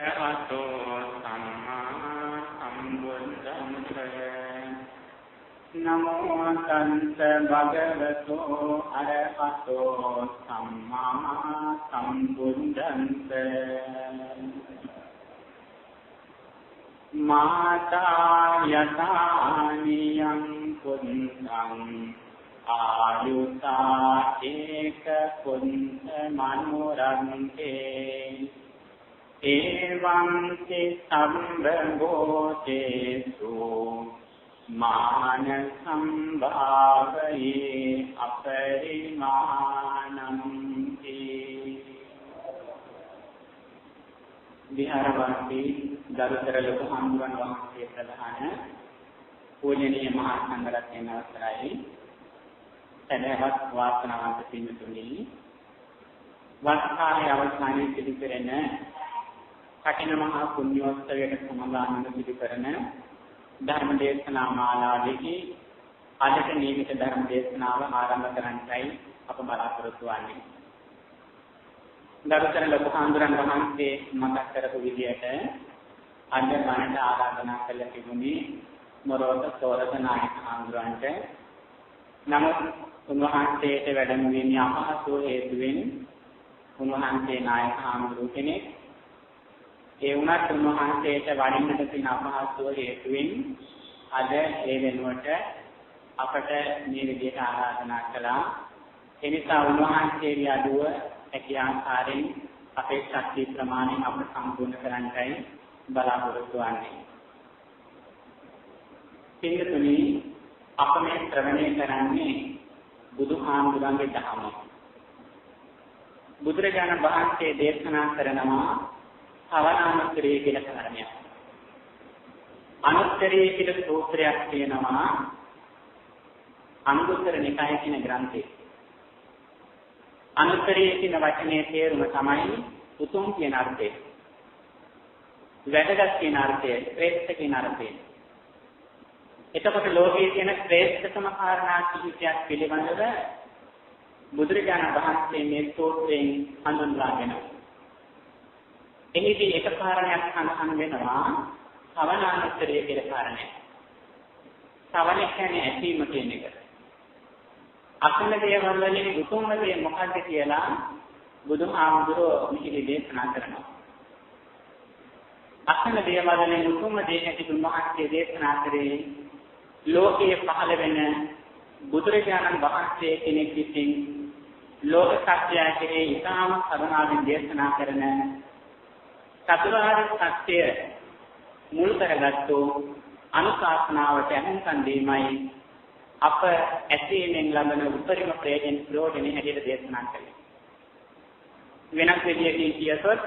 අරහතෝ සම්මා සම්බුද්දස්ස. නමෝ තස්ස භගවතු අරහතෝ සම්මා සම්බුද්දස්ස. මාතා යතානියං කුන්තං ආයුතා ඒක කුන්ත මනුරන්තේ එවං ච සම්බ භූතේසු මාන සම්භාවයේ අපරිමාණං. විහාරවාසී ගරුතර ලොකු හාමුදුරන් වහන්සේ ප්‍රධාන පූජනීය මහා සංඝරත්නයන් අවසරයි. සදහවත් වාසනාවන්ත පින්තුනි, වස් කාලයේ අවසානයේ සිදු කරන කඨින මහා පුණ්‍යෝත්සවයට සමගාමීව සිදු කරන ධර්ම දේශනා මාලාවෙහි අදට නියමිත ධර්ම දේශනාව ආරම්භ කරන්නයි අප බලාපොරොත්තු වන්නේ. ගරුතර ලොකු හාමුදුරන් වහන්සේ මතක් කරපු විදියට අද බණට ආරාධනා කළ තිබුණේ මොරවත සෝරත නායක හාමුදුරන්ට. නමුත් උන්වහන්සේට වැඩම වීමේ අපහසු හේතුවෙන් උන්වහන්සේ නායක හාමුදුරු කෙනෙක්. ඒ වුණත් උන්වහන්සේට වඩින්නට තියෙන අපහසුව හේතුවෙන් අද ඒ වෙනුවට අපට මේ විදියට ආරාධනා කළා. ඒ නිසා උන්වහන්සේගේ අඩුව හැකි ආකාරයෙන් අපේ ශක්ති ප්‍රමාණයෙන් අප සම්පූර්ණ කරන්නටයි බලාපොරොත්තු වන්නේ. පින්තුනි, අප මේ ශ්‍රවණය කරන්නේ බුදුහාමුදුරන්ගේ දහම. බුදුරජාණන් වහන්සේ දේශනා කරනවා ශ්‍රවණානුත්තරේ කියලා කාරණයක්. අනුත්තරේ කියලා සූත්‍රයක් තියෙනවා අංගුත්තර නිකාය කියන ග්‍රන්ථයේ. අනුත්තරේ කියන වචනේ තේරුම තමයි උතුම් කියන අර්ථය. වැදගත් කියන අර්ථය, ශ්‍රේෂ්ඨ කියන අර්ථය. එතකොට ලෝකයේ තියෙන ශ්‍රේෂ්ඨතම කාරණා කිහිපයක් පිළිබඳව බුදුරජාණන් වහන්සේ මේ සූත්‍රයෙන් හඳුන්වා දෙනවා. එහිදී එක කාරණයක් සඳහන් වෙනවා ශ්‍රවණානුත්තරය කියලා කාරණයක්. ශ්‍රවණ කියන්නේ ඇසීම කියන එක. අසන දේවල් වලින් උතුම්ම දේ මොකද්ද කියලා බුදුහාමුදුරුවෝ මෙහිදී දේශනා කරනවා. අසන දේවල් වලින් උතුම්ම දේ හැටියට උන්වහන්සේ දේශනා කරේ ලෝකයේ පහළ වෙන බුදුරජාණන් වහන්සේ කෙනෙක් විසින් ලෝක සත්‍යය කෙරෙහි ඉතාම කරුණාවෙන් දේශනා කරන චතුරාර්ය සත්‍ය මුල් කරගත්තු අනුශාසනාවට ඇහුම්කන් දීමයි අප ඇසීමෙන් ලබන උපරිම ප්‍රයෝජන හැටියට දේශනා කළේ. වෙනත් විදියකින් කියතොත්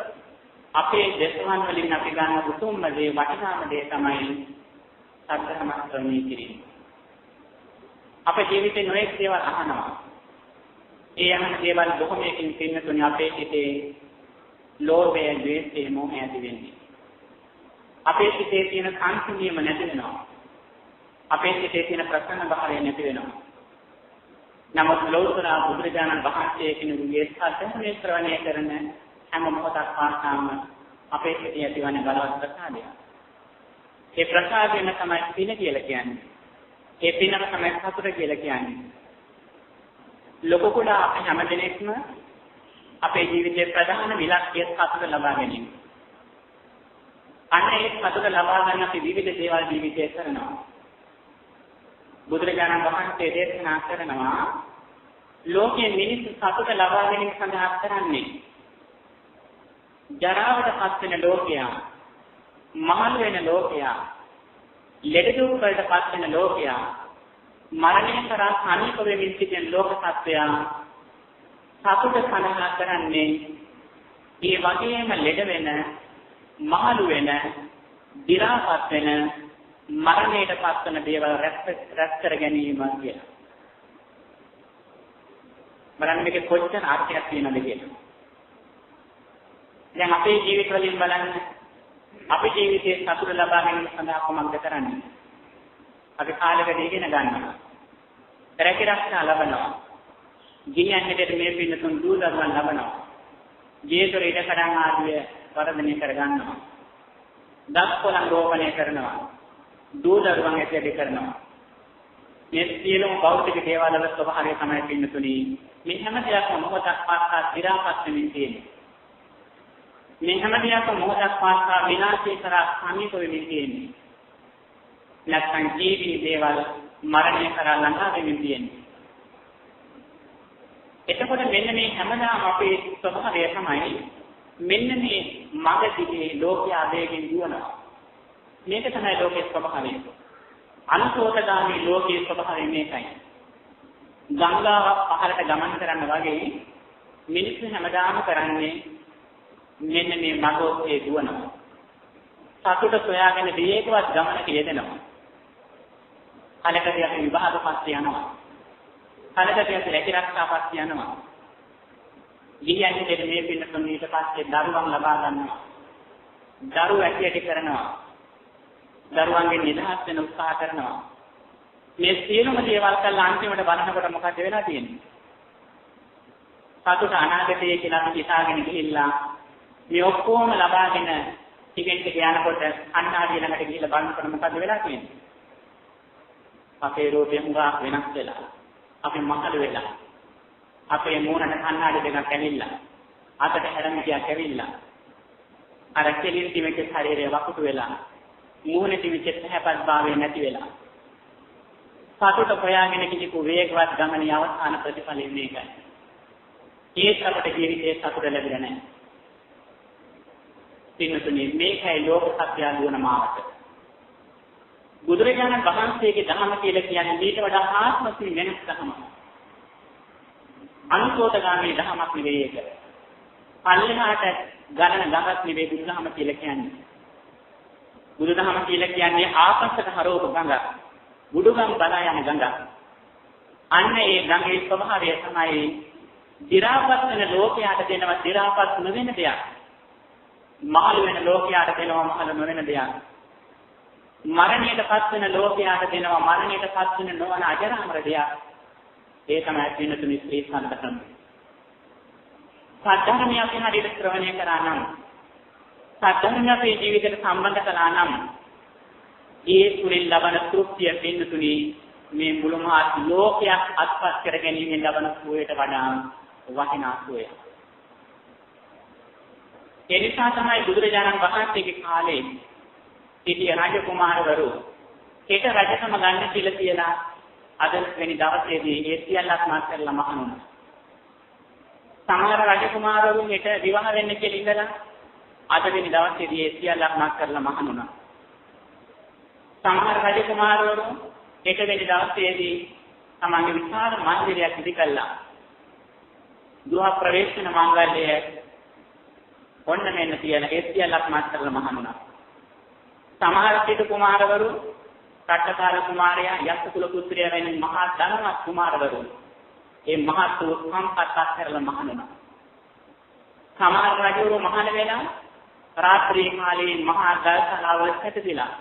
අපේ දේශවන් වලින් අපි ගන්න උතුම්ම දේ, වටිනාම දේ තමයි සත්‍යම ශ්‍රවණය කිරීම. අපේ ජීවිතේ නොයෙක් දේවල් අහනවා. ඒ අහන දේවල් බොහොමයකින් පින්නතුනි අපේ හිතේ ලෝභය, ද්වේෂය, මෝහය ඇති වෙන්නේ. අපේ සිතේ තියෙන සංසිඳීම නැති වෙනවා. අපේ සිතේ තියෙන ප්‍රසන්න භාවය නැති වෙනවා. නමුත් ලෞතර බුදුරජාණන් වහන්සේ කෙනෙකුගේ සත්‍යමය ශ්‍රවණය කරන හැම මොහොතක් පාසාම අපේ සිතේ ඇතිවන බලවත් ප්‍රසාදය. ඒ ප්‍රසාදයම තමයි පින කියලා කියන්නේ. ඒ පිනම තමයි සතුට කියලා කියන්නේ. ලොකු කුඩා අපි හැම දෙනෙක්ම අපේ ජීවිතයේ ප්‍රධාන ඉලක්කය සතුට ලබා ගැනීම. අන්න ඒ සතුට ලබා ගන්න අපි විවිධ දේවල් ජීවිතේ කරනවා. බුදුරජාණන් වහන්සේ දේශනා කරනවා ලෝකයේ මිනිස්සු සතුට ලබා ගැනීම සඳහා කරන්නේ ජරාවට පත් වෙන ලෝකයා, මහලු වෙන ලෝකයා, ලෙඩ දුක් වලට පත් වෙන ලෝකයා, මරණය කරා සමීප වෙමින් සිටින ලෝක සත්වයා සතුට සඳහා කරන්නේ ඒ වගේම ලෙඩ වෙන, මහලු වෙන, දි รา පත් වෙන, මරණයට පත් වෙන දේවල් රැස් කර ගැනීම කියලා. බලන්න මේකේ කොච්චර අර්ථයක් තියෙනවද කියලා. දැන් අපේ ජීවිත වලින් බලන්න, අපේ ජීවිතයේ සතුට ලබා ගැනීම සඳහා කොහොමද කරන්නේ? අපි කාලෙකට ඉගෙන ගන්නවා. රැකී රක්ෂා ලබනවා. ගිහියන් හැටියට මේ පින්නතුන් දූ දරුවන් ලබනවා. ජීවිතේ ඉඩ කඩන් ආදිය වර්ධනය කරගන්නවා. දස් කොළන් රෝපණය කරනවා. දූ දරුවන් ඇති කරනවා. මේ සියලුම භෞතික දේවල් වල ස්වභාවය තමයි පින්නතුනි මේ හැම දෙයක්ම මොහොතක් පාසා දි รา පත් වෙමින් තියෙන්නේ. මේ හැම දෙයක්ම මොහොතක් පාසා විනාශය කරා සමීප වෙමින් තියෙන්නේ. නැත්නම් ජීවී දේවල් මරණය කරා ළඟා වෙමින් තියෙන්නේ. එතකොට මෙන්න මේ හැමදාම අපේ ස්වභාවය තමයි මෙන්න මේ මග දිගේ ලෝකයා වේගෙන් දුවනවා. මේක තමයි ලෝකයේ ස්වභාවය. අනුසෝතගාමී ලෝකයේ ස්වභාවය මේකයි. ගංගාවක් පහළට ගමන් කරන්න වගේ මිනිස්සු හැමදාම කරන්නේ මෙන්න මේ මග ඔස්සේ දුවනවා. සතුට සොයාගෙන වේගවත් ගමනක යෙදෙනවා. කලකදී අපි විභාග පස්සේ යනවා. කලකදී අපි රැකී පස්සේ යනවා. ගිහියන් හිතේ මේ පින්නතුන් ඊට පස්සේ දරුවන් ලබා ගන්නවා. දරුවෝ ඇති ඇති කරනවා. දරුවන්ගෙන් නිදහස් වෙන උත්සාහ කරනවා. මේ සියලුම දේවල් කරලා අන්තිමට බලනකොට මොකද වෙලා තියෙන්නේ? සතුට අනාගතයේ කියලා අපි හිතාගෙන ගිහිල්ලා මේ ඔක්කොම ලබාගෙන ටිකෙන් ටික යනකොට අන්නාදී ළඟට ගිහිල්ලා බලනකොට මොකද වෙලා තියෙන්නේ? අපේ රූපය හුඟක් වෙනස් වෙලා, අපි මහලු වෙලා, අපේ මූණට කණ්ණාඩි දෙකක් ඇවිල්ලා, අතට හැරමිටියක් ඇවිල්ලා, අර කෙලින් තිබිච්ච ශරීරය වකුටු වෙලා, මූණේ තිබිච්ච පැහැපත් භාවය නැති වෙලා, සතුට හොයාගෙන කිසිකු වේගවත් ගමනේ අවසාන ප්‍රතිඵලය මේකයි. ඒත් අපට ජීවිතයේ සතුට ලැබිලා නැහැ. පින්වතුනි, මේකයි ලෝක සත්‍ය දුවන මාවත. බුදුරජාණන් වහන්සේගේ දහම කියලා කියන්නේ ඊට වඩා ආත්මසින් වෙනස් දහමක්. අනුසෝතගාමී දහමක් නෙවෙයි ඒක. පල්ලෙහාට ගලන ගඟක් නෙවෙයි බුදුදහම කියලා කියන්නේ. බුදුදහම කියලා කියන්නේ ආපස්සට හරවපු ගඟක්. බුදුගම් බලා යන ගඟක්. අන්න ඒ ගඟේ ස්වභාවය තමයි දි รา පත් වෙන ලෝකයට දෙනවා දි รา පත් නොවන දෙයක්. මහලු වෙන ලෝකයට දෙනවා මහලු නොවන දෙයක්. මරණයට පත් වෙන ලෝකයට දෙනවා මරණයට පත් වෙන නොවන අජරාමර දෙයක්. ඒ තමයි පින්නතුනි ශ්‍රී සද්ධර්ම. සද්ධර්මය අපි හරියට ශ්‍රවණය කරා නම්, සද්ධර්මය අපේ ජීවිතයට සම්බන්ධ කළා නම්, ඒ තුලින් ලබන තෘප්තිය පින්නතුනි මේ මුළු මහත් ලෝකයක් අත්පත් කර ගැනීමෙන් ලබන සුවයට වඩා වටිනා සුවයක්. ඒ නිසා තමයි බුදුරජාණන් වහන්සේගේ කාලේ සිටිය රජ කුමාරවරු හෙට රජකම ගන්න කියලා කියලා අද වෙනි දවසේදී ඒ සියල්ලක් මාත් කරලා මහණ වුණා. සමහර රජ කුමාරවරු හෙට විවාහ වෙන්න කියලා ඉඳලා අද වෙනි දවසේදී ඒ සියල්ලක් මාත් කරලා මහණ වුණා. සමහර රජ කුමාරවරු හෙට වෙනි දවසේදී තමන්ගේ විශාල මන්දිරයක් ඉදි කළා. ගෘහ ප්‍රවේශන මංගල්‍යය ඔන්න මෙන්න කියලා ඒ සියල්ලක් මාත් කරලා මහණ වුණා. සමහර සිටු කුමාරවරු රට්ටකාර කුමාරයා යක්ෂ කුල පුත්‍රයා වැනි මහා ධනවත් කුමාරවරු ඒ මහත් වූ සම්පත් අත්හැරලා මහණ වුණා. සමහර රජවරු මහණ වෙලා රාත්‍රී කාලේ මහා ගල්තලාවල සැතපීලා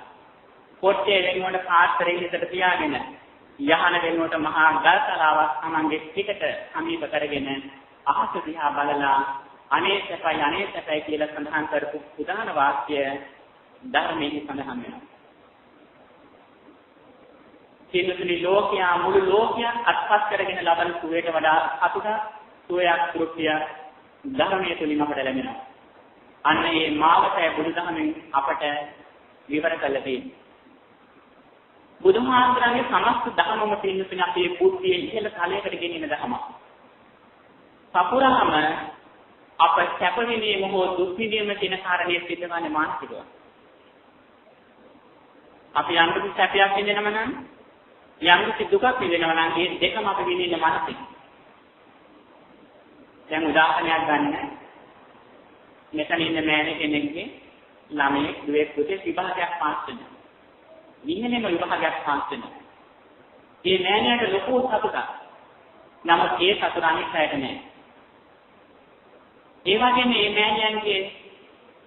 පොට්ටේ වෙනුවට පාත්‍රයේ හිතට තියාගෙන යහන වෙනුවට මහා ගල්තලාවක් තමන්ගේ පිටට සමීප කරගෙන අහස දිහා බලලා අනේ සැපයි අනේ සැපයි කියලා සඳහන් කරපු උදාන වාක්‍ය ධර්මයේ සඳහන් වෙනවා. පින්තුනි, ලෝකයා මුළු ලෝකයක් අත්පත් කරගෙන ලබන සුවයට වඩා සතුටක්, සුවයක්, තෘප්තියක් ධර්මයේ තුලින් අපට ලැබෙනවා. අන්න ඒ මාවතය බුදුදහමෙන් අපට විවර කළ තියෙනවා. බුදුහාමුදුරන්ගේ සමස්ත දහමම පින්තුනි අපේ බුද්ධියේ ඉහළ තලයකට ගෙනියන දහමක්. සපුරාම අප සැප විඳීම හෝ දුක් විඳීම කියන කාරණේ සිද්ධවන්නේ මානසිකව. අපි යම්කිසි සැපයක් විඳිනව නම් යම්කිසි දුකක් විඳිනව නම් මේ දෙකම අපි විඳින්නේ මනසින්. දැන් උදාහරණයක් ගන්න. මෙතන ඉන්න මෑණි කෙනෙක්ගේ ළමයෙක් දුවෙක් පුතේ විභාගයක් පාස් වෙනවා. විහිණෙම විභාගයක් පාස් වෙනවා. මේ මෑණියට ලොකු සතුටක්. නමුත් ඒ සතුට අනිත් අයට නෑ. ඒ වගේම මේ මෑණියන්ගේ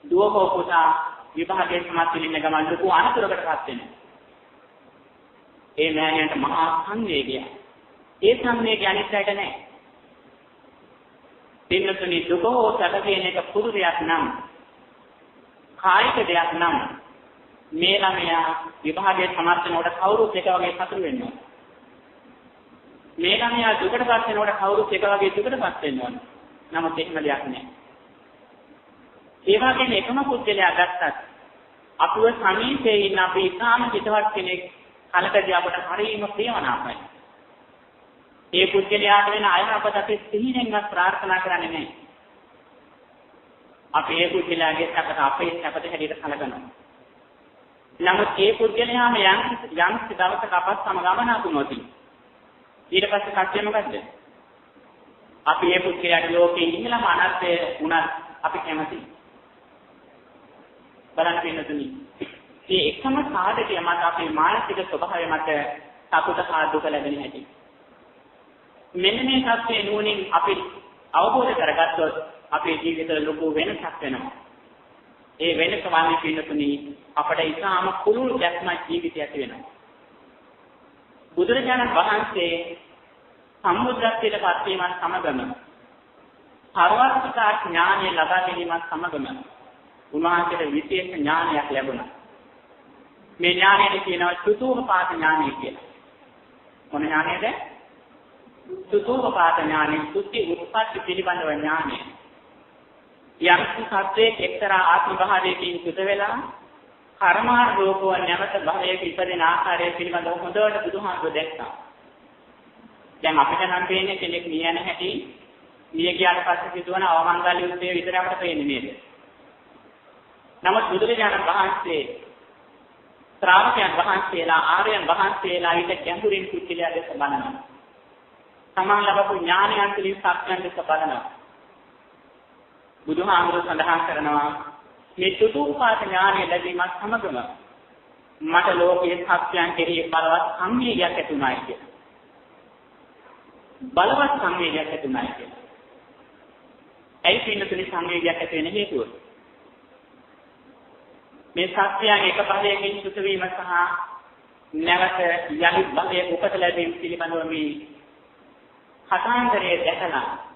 දුව හෝ පුතා විභාගයේ සමත් වෙන ගමන් ලොකු අනතුරකටපත් වෙනවා. ඒ මෑණියන්ට මහා සංවේගයක්. ඒ සංවේගය අනිත් අයට නෑ. පින්නතුනි, දුක හෝ සැප කියන එක පුදු දෙයක් නම් කායික දෙයක් නම් මේ ළමයා විභාගයේ සමර්ථ වෙනකොට කවුරුත් එක වගේ සතුටු වෙන්න ඕන. මේ ළමයා දුකටපත් වෙනකොට කවුරුත් එක වගේ දුකටපත් වෙන්න ඕන. නමුත් එහෙම දෙයක් නෑ. ඒ වගේම එකම පුද්ගලයා ගත්තත් අපිව සමීපයේ ඉන්න අපි ඉතාම හිතවත් කෙනෙක් කලකදී අපට හරියම ප්‍රියමනාපයි. ඒ පුද්ගලයාට වෙන අයහපත අපි සිහිනෙන්වත් ප්‍රාර්ථනා කරන්නේ නැහැ. අපි ඒ පුද්ගලයාගේ සැපත අපේ සැපත හැටියට සැලකනවා. නමුත් ඒ පුද්ගලයාම යම් යම් දවසක අපත් සමග ගමන වුණොත් ඊට පස්සේ කට්ටිය මොකද්ද? අපි ඒ පුද්ගලයාට ලෝකේ ඉහළම අනර්ථය වුණත් අපි කැමතියි. බලන්න පින්නතුනි, මේ එකම සාධකය මත අපේ මානසික ස්වභාවය මත සතුට හා දුක ලැබෙන හැටි. මෙන්න මේ සත්‍යය නුවණින් අපි අවබෝධ කරගත්තොත් අපේ ජීවිතවල ලොකු වෙනසක් වෙනවා. ඒ වෙනස වන්නේ පින්නතුනි අපට ඉතාම කුළුණු දැක්මක් ජීවිතය ඇති වෙනවා. බුදුරජාණන් වහන්සේ සම්බුද්ධත්වයට පත්වීමත් සමගම සර්වඥතා ඥානය ලබා ගැනීමත් සමගම උන්වහන්සේට විශේෂ ඥානයක් ලැබුණා. මේ ඥානයට කියනවා චතුූපපාත ඥානය කියලා. මොන ඥානයද? චතුූපපාත ඥානය, සුද්ධි උත්පත්ති පිළිබඳව ඥානය. යම් සත්වයේ එක්තරා ආත්ම භාවයකින් චුත වෙලා කර්මානුරූපව නැවත භවයක ඉපදෙන ආකාරය පිළිබඳව හොඳට බුදුහාමුදුරුවෝ දැක්කා. දැන් අපිට නම් පේන්නේ කෙනෙක් මිය යන හැටි, මිය ගියාට පස්සේ සිදුවන අවමංගල්‍ය උත්සවය විතර අපිට පේන්නේ නේද? නමුත් බුදුරජාණන් වහන්සේ ශ්‍රාවකයන් වහන්සේලා ආර්යයන් වහන්සේලා ඊට ගැඹුරින් කුච්චලයා දෙස බලනවා. තමන් ලබපු ඥානයන් තුළින් සත්‍යයන් දෙස බලනවා. බුදුහාමුදුරුවෝ සඳහන් කරනවා මේ චතුූපපාත ඥානය ලැබීමත් සමගම මට ලෝකයේ සත්‍යයන් කෙරෙහි බලවත් සංවේගයක් ඇති වුණායි කියලා. බලවත් සංවේගයක් ඇති වුණායි කියලා. ඇයි පින්නතුනි සංවේගයක් ඇති වෙන හේතුව? මේ සත්‍යයන් එක භවයකින් චුත වීම සහ නැවත යලි භවයක උපත ලැබීම පිළිබඳව මේ කතාන්දරය දැකලා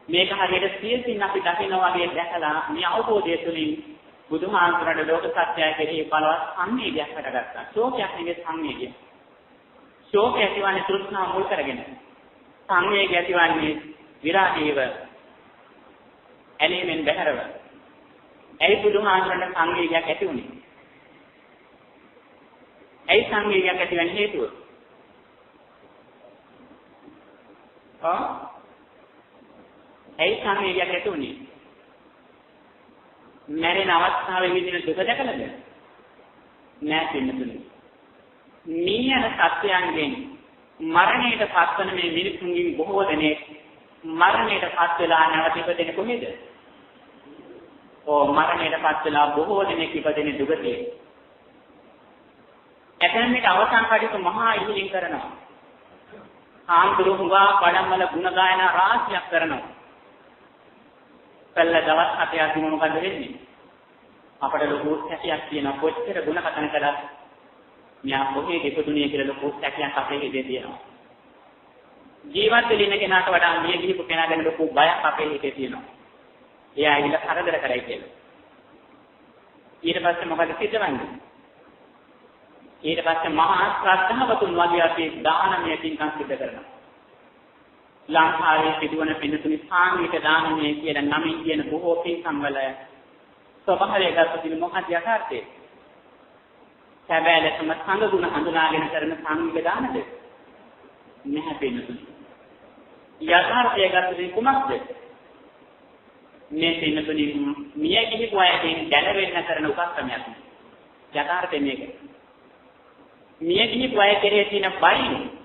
මේක හරියට සියසින් අපි දකිනවා වගේ දැකලා මේ අවබෝධය තුළින් බුදුහාමුදුරන්ට ලෝක සත්‍යය කෙරෙහි බලවත් සංවේගයක් හටගත්තා. ශෝකයක් නෙවෙයි සංවේගය. ශෝකය ඇතිවන්නේ තෘෂ්ණාව මුල් කරගෙන. සංවේගය ඇතිවන්නේ විරාගීව, ඇලීමෙන් බැහැරව. ඇයි බුදුහාමුදුරන්ට සංවේගයක් ඇති වුනේ? ඇයි සංවේගයක් ඇති වෙන්න හේතුව? ආ ඇයි සංවේගයක් ඇති වුනේ? මැරෙන අවස්ථාවේ විඳින දුක දැකලාද? නෑ පින්නතුනි. මේ යන සත්‍යයන්ගෙන් මරණයට පත්වන මේ මිනිසුන්ගෙන් බොහෝ දෙනෙක් මරණයට පත් වෙලා නැවත ඉපදෙන්නේ කොහෙද? ඔව්, මරණයට පත් වෙලා බොහෝ දෙනෙක් ඉපදෙන්නේ දුගතියේ. ඇතැම් විට අවසන් කටයුතු මහා ඉහළින් කරනවා. ආන්දරු හුඟා පඩම්වල ගුණ ගායනා රාශියක් කරනවා. පෙළ දවස් හතක් දින මොකද වෙන්නේ? අපට ලොකු සැකයක් තියෙනවා. කොච්චර ගුණ කතන කළත් මෙයා කොහේ ඉපදුනේ කියලා ලොකු සැකයක් අපේ හිතේ තියෙනවා. ජීවත් වෙලා ඉන්න කෙනාට වඩා මිය ගිහපු කෙනා ගැන ලොකු බයක් අපේ හිතේ තියෙනවා. එයා ඇවිල්ලා කරදර කරයි කියලා. ඊට පස්සේ මොකද සිද්ධ වෙන්නේ? ඊට පස්සේ මහා ශ්‍රද්ධාවතුන් වගේ අපි දානමය පින්කම් සිද්ධ කරනවා. ලංකාවේ සිදුවන පින්තුනි සාමීක දානමය කියලා නමින් කියන බොහෝ පින්කම් වල ස්වභාවය ගත්තොත් මොකක්ද යථාර්ථය? සැබෑ ලෙසම සංඝ ගුණ හඳුනාගෙන කරන සාමීක දානද? නැහැ පින්තුනි. යථාර්ථය ගත්තොත් කුමක්ද? මේ පින්තුනි මිය ගිහිපු අයගෙන් ගැලවෙන්න කරන උපක්‍රමයක්. යථාර්ථය මේක. මිය ගිහිපු අය කෙරෙහි තියෙන බයින්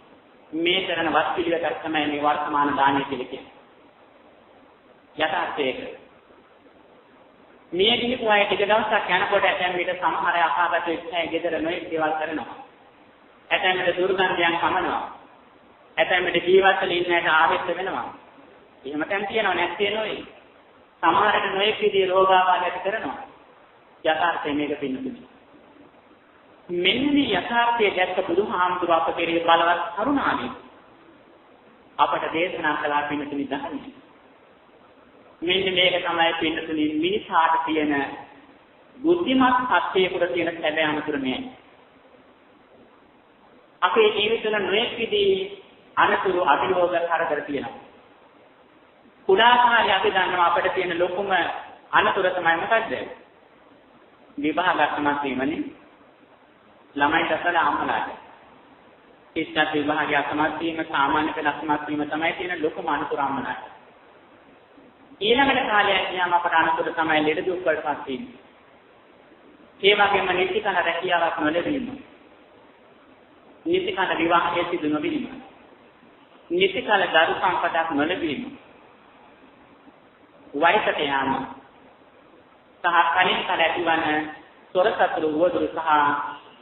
මේ කරන වත් පිළිවෙතක් තමයි මේ වර්තමාන දානය කියලා කියන්නේ. යථාර්ථය ඒක. මිය ගිහිපු අය ටික දවසක් යනකොට ඇතැම් විට සමහර අය අපාගත වෙච්ච අය ගෙදර නොයෙක් දේවල් කරනවා. ඇතැම් විට දුර්ගන්ධයන් කමනවා. ඇතැම් විට ජීවත් වෙලා ඉන්න අයට ආවෙත් වෙනවා. එහෙම තැන් තියෙනව නැත්තේ නොවේ. සමහරට නොයෙක් විදිහේ රෝගාබාධ ඇති කරනවා. යථාර්ථය මේක පින්නතුනි. මෙන්න මේ යථාර්ථය දැක්ක බුදුහාමුදුරුවෝ අප කෙරෙහි බලවත් කරුණාවෙන් අපට දේශනා කළා පින්නතුනි ධර්මය. මෙන්න මේක තමයි පින්නතුනි මිනිසාට තියෙන බුද්ධිමත් සත්‍යයකට තියෙන සැබෑ අනතුර මෙයයි. අපේ ජීවිතවල නොයෙක් විදිහේ අනතුරු අභියෝග කරදර තියෙනවා. කුඩා කාලේ අපි දන්නවා අපිට තියෙන ලොකුම අනතුර තමයි මොකද්ද? විභාගයක් වීමනේ. ළමයින්ට වඩා අම්මලාට. ශිෂ්ටත් විභාගය අසමත් වීම, සාමාන්‍ය පෙළ අසමත් වීම තමයි තියෙන ලොකුම අනතුර අම්මලාට. ඊළඟට කාලයක් ගියාම අපට අනතුර තමයි ලෙඩ දුක් වලට පත් වීම. ඒ වගේම නිසි කල රැකියාවක් නොලැබීම. නිසි කල විවාහය සිදු නොවීම. නිසි කල දරු සම්පතක් නොලැබීම. වයසට යාම සහ කලින් කල ඇතිවන සොර සතුරු වදුරු සහ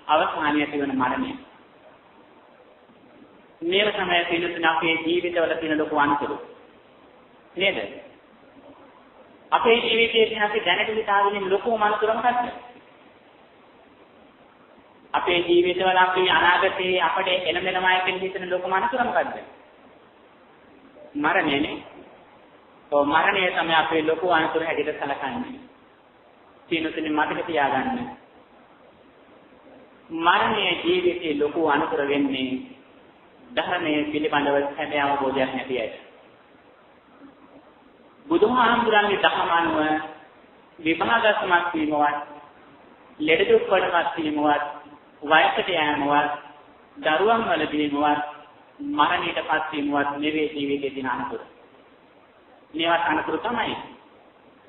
අවසානයේ ඇතිවන මරණය. මේව තමයි පිළිතුරු අපේ ජීවිතවල තියෙන ලොකු අනතුරු. නේද? අපේ ජීවිතයේ තියෙන අපි දැනට හිතාගෙන ඉන්න ලොකුම අනතුර මොකද්ද? අපේ ජීවිතවල අපි අනාගතයේ අපට එළඹෙනවා කියන හිතන ලොකුම අනතුර මොකද්ද? මරණයනේ. ඔව්, මරණය තමයි අපේ ලොකු අනතුර හැටියට සැලකන්නේ. පින්තුනි මතක තියාගන්න. මරණය ජීවිතයේ ලොකු අනතුර වෙන්නේ ධර්මයේ පිළිබඳව සැබෑ අවබෝධයක් නැති අයට. බුදුහාමුදුරන්ගේ දහම අනුව විභාගස්මත් වීමවත්, ලෙඩ දුක් වලපත් වීමවත්, වයසට යෑමවත්, දරුවන් වලදීමවත්, මරණයටපත් වීමවත් නෙවෙයි ජීවිතයේ තියෙන අනතුර. මේවත් අනතුරු තමයි.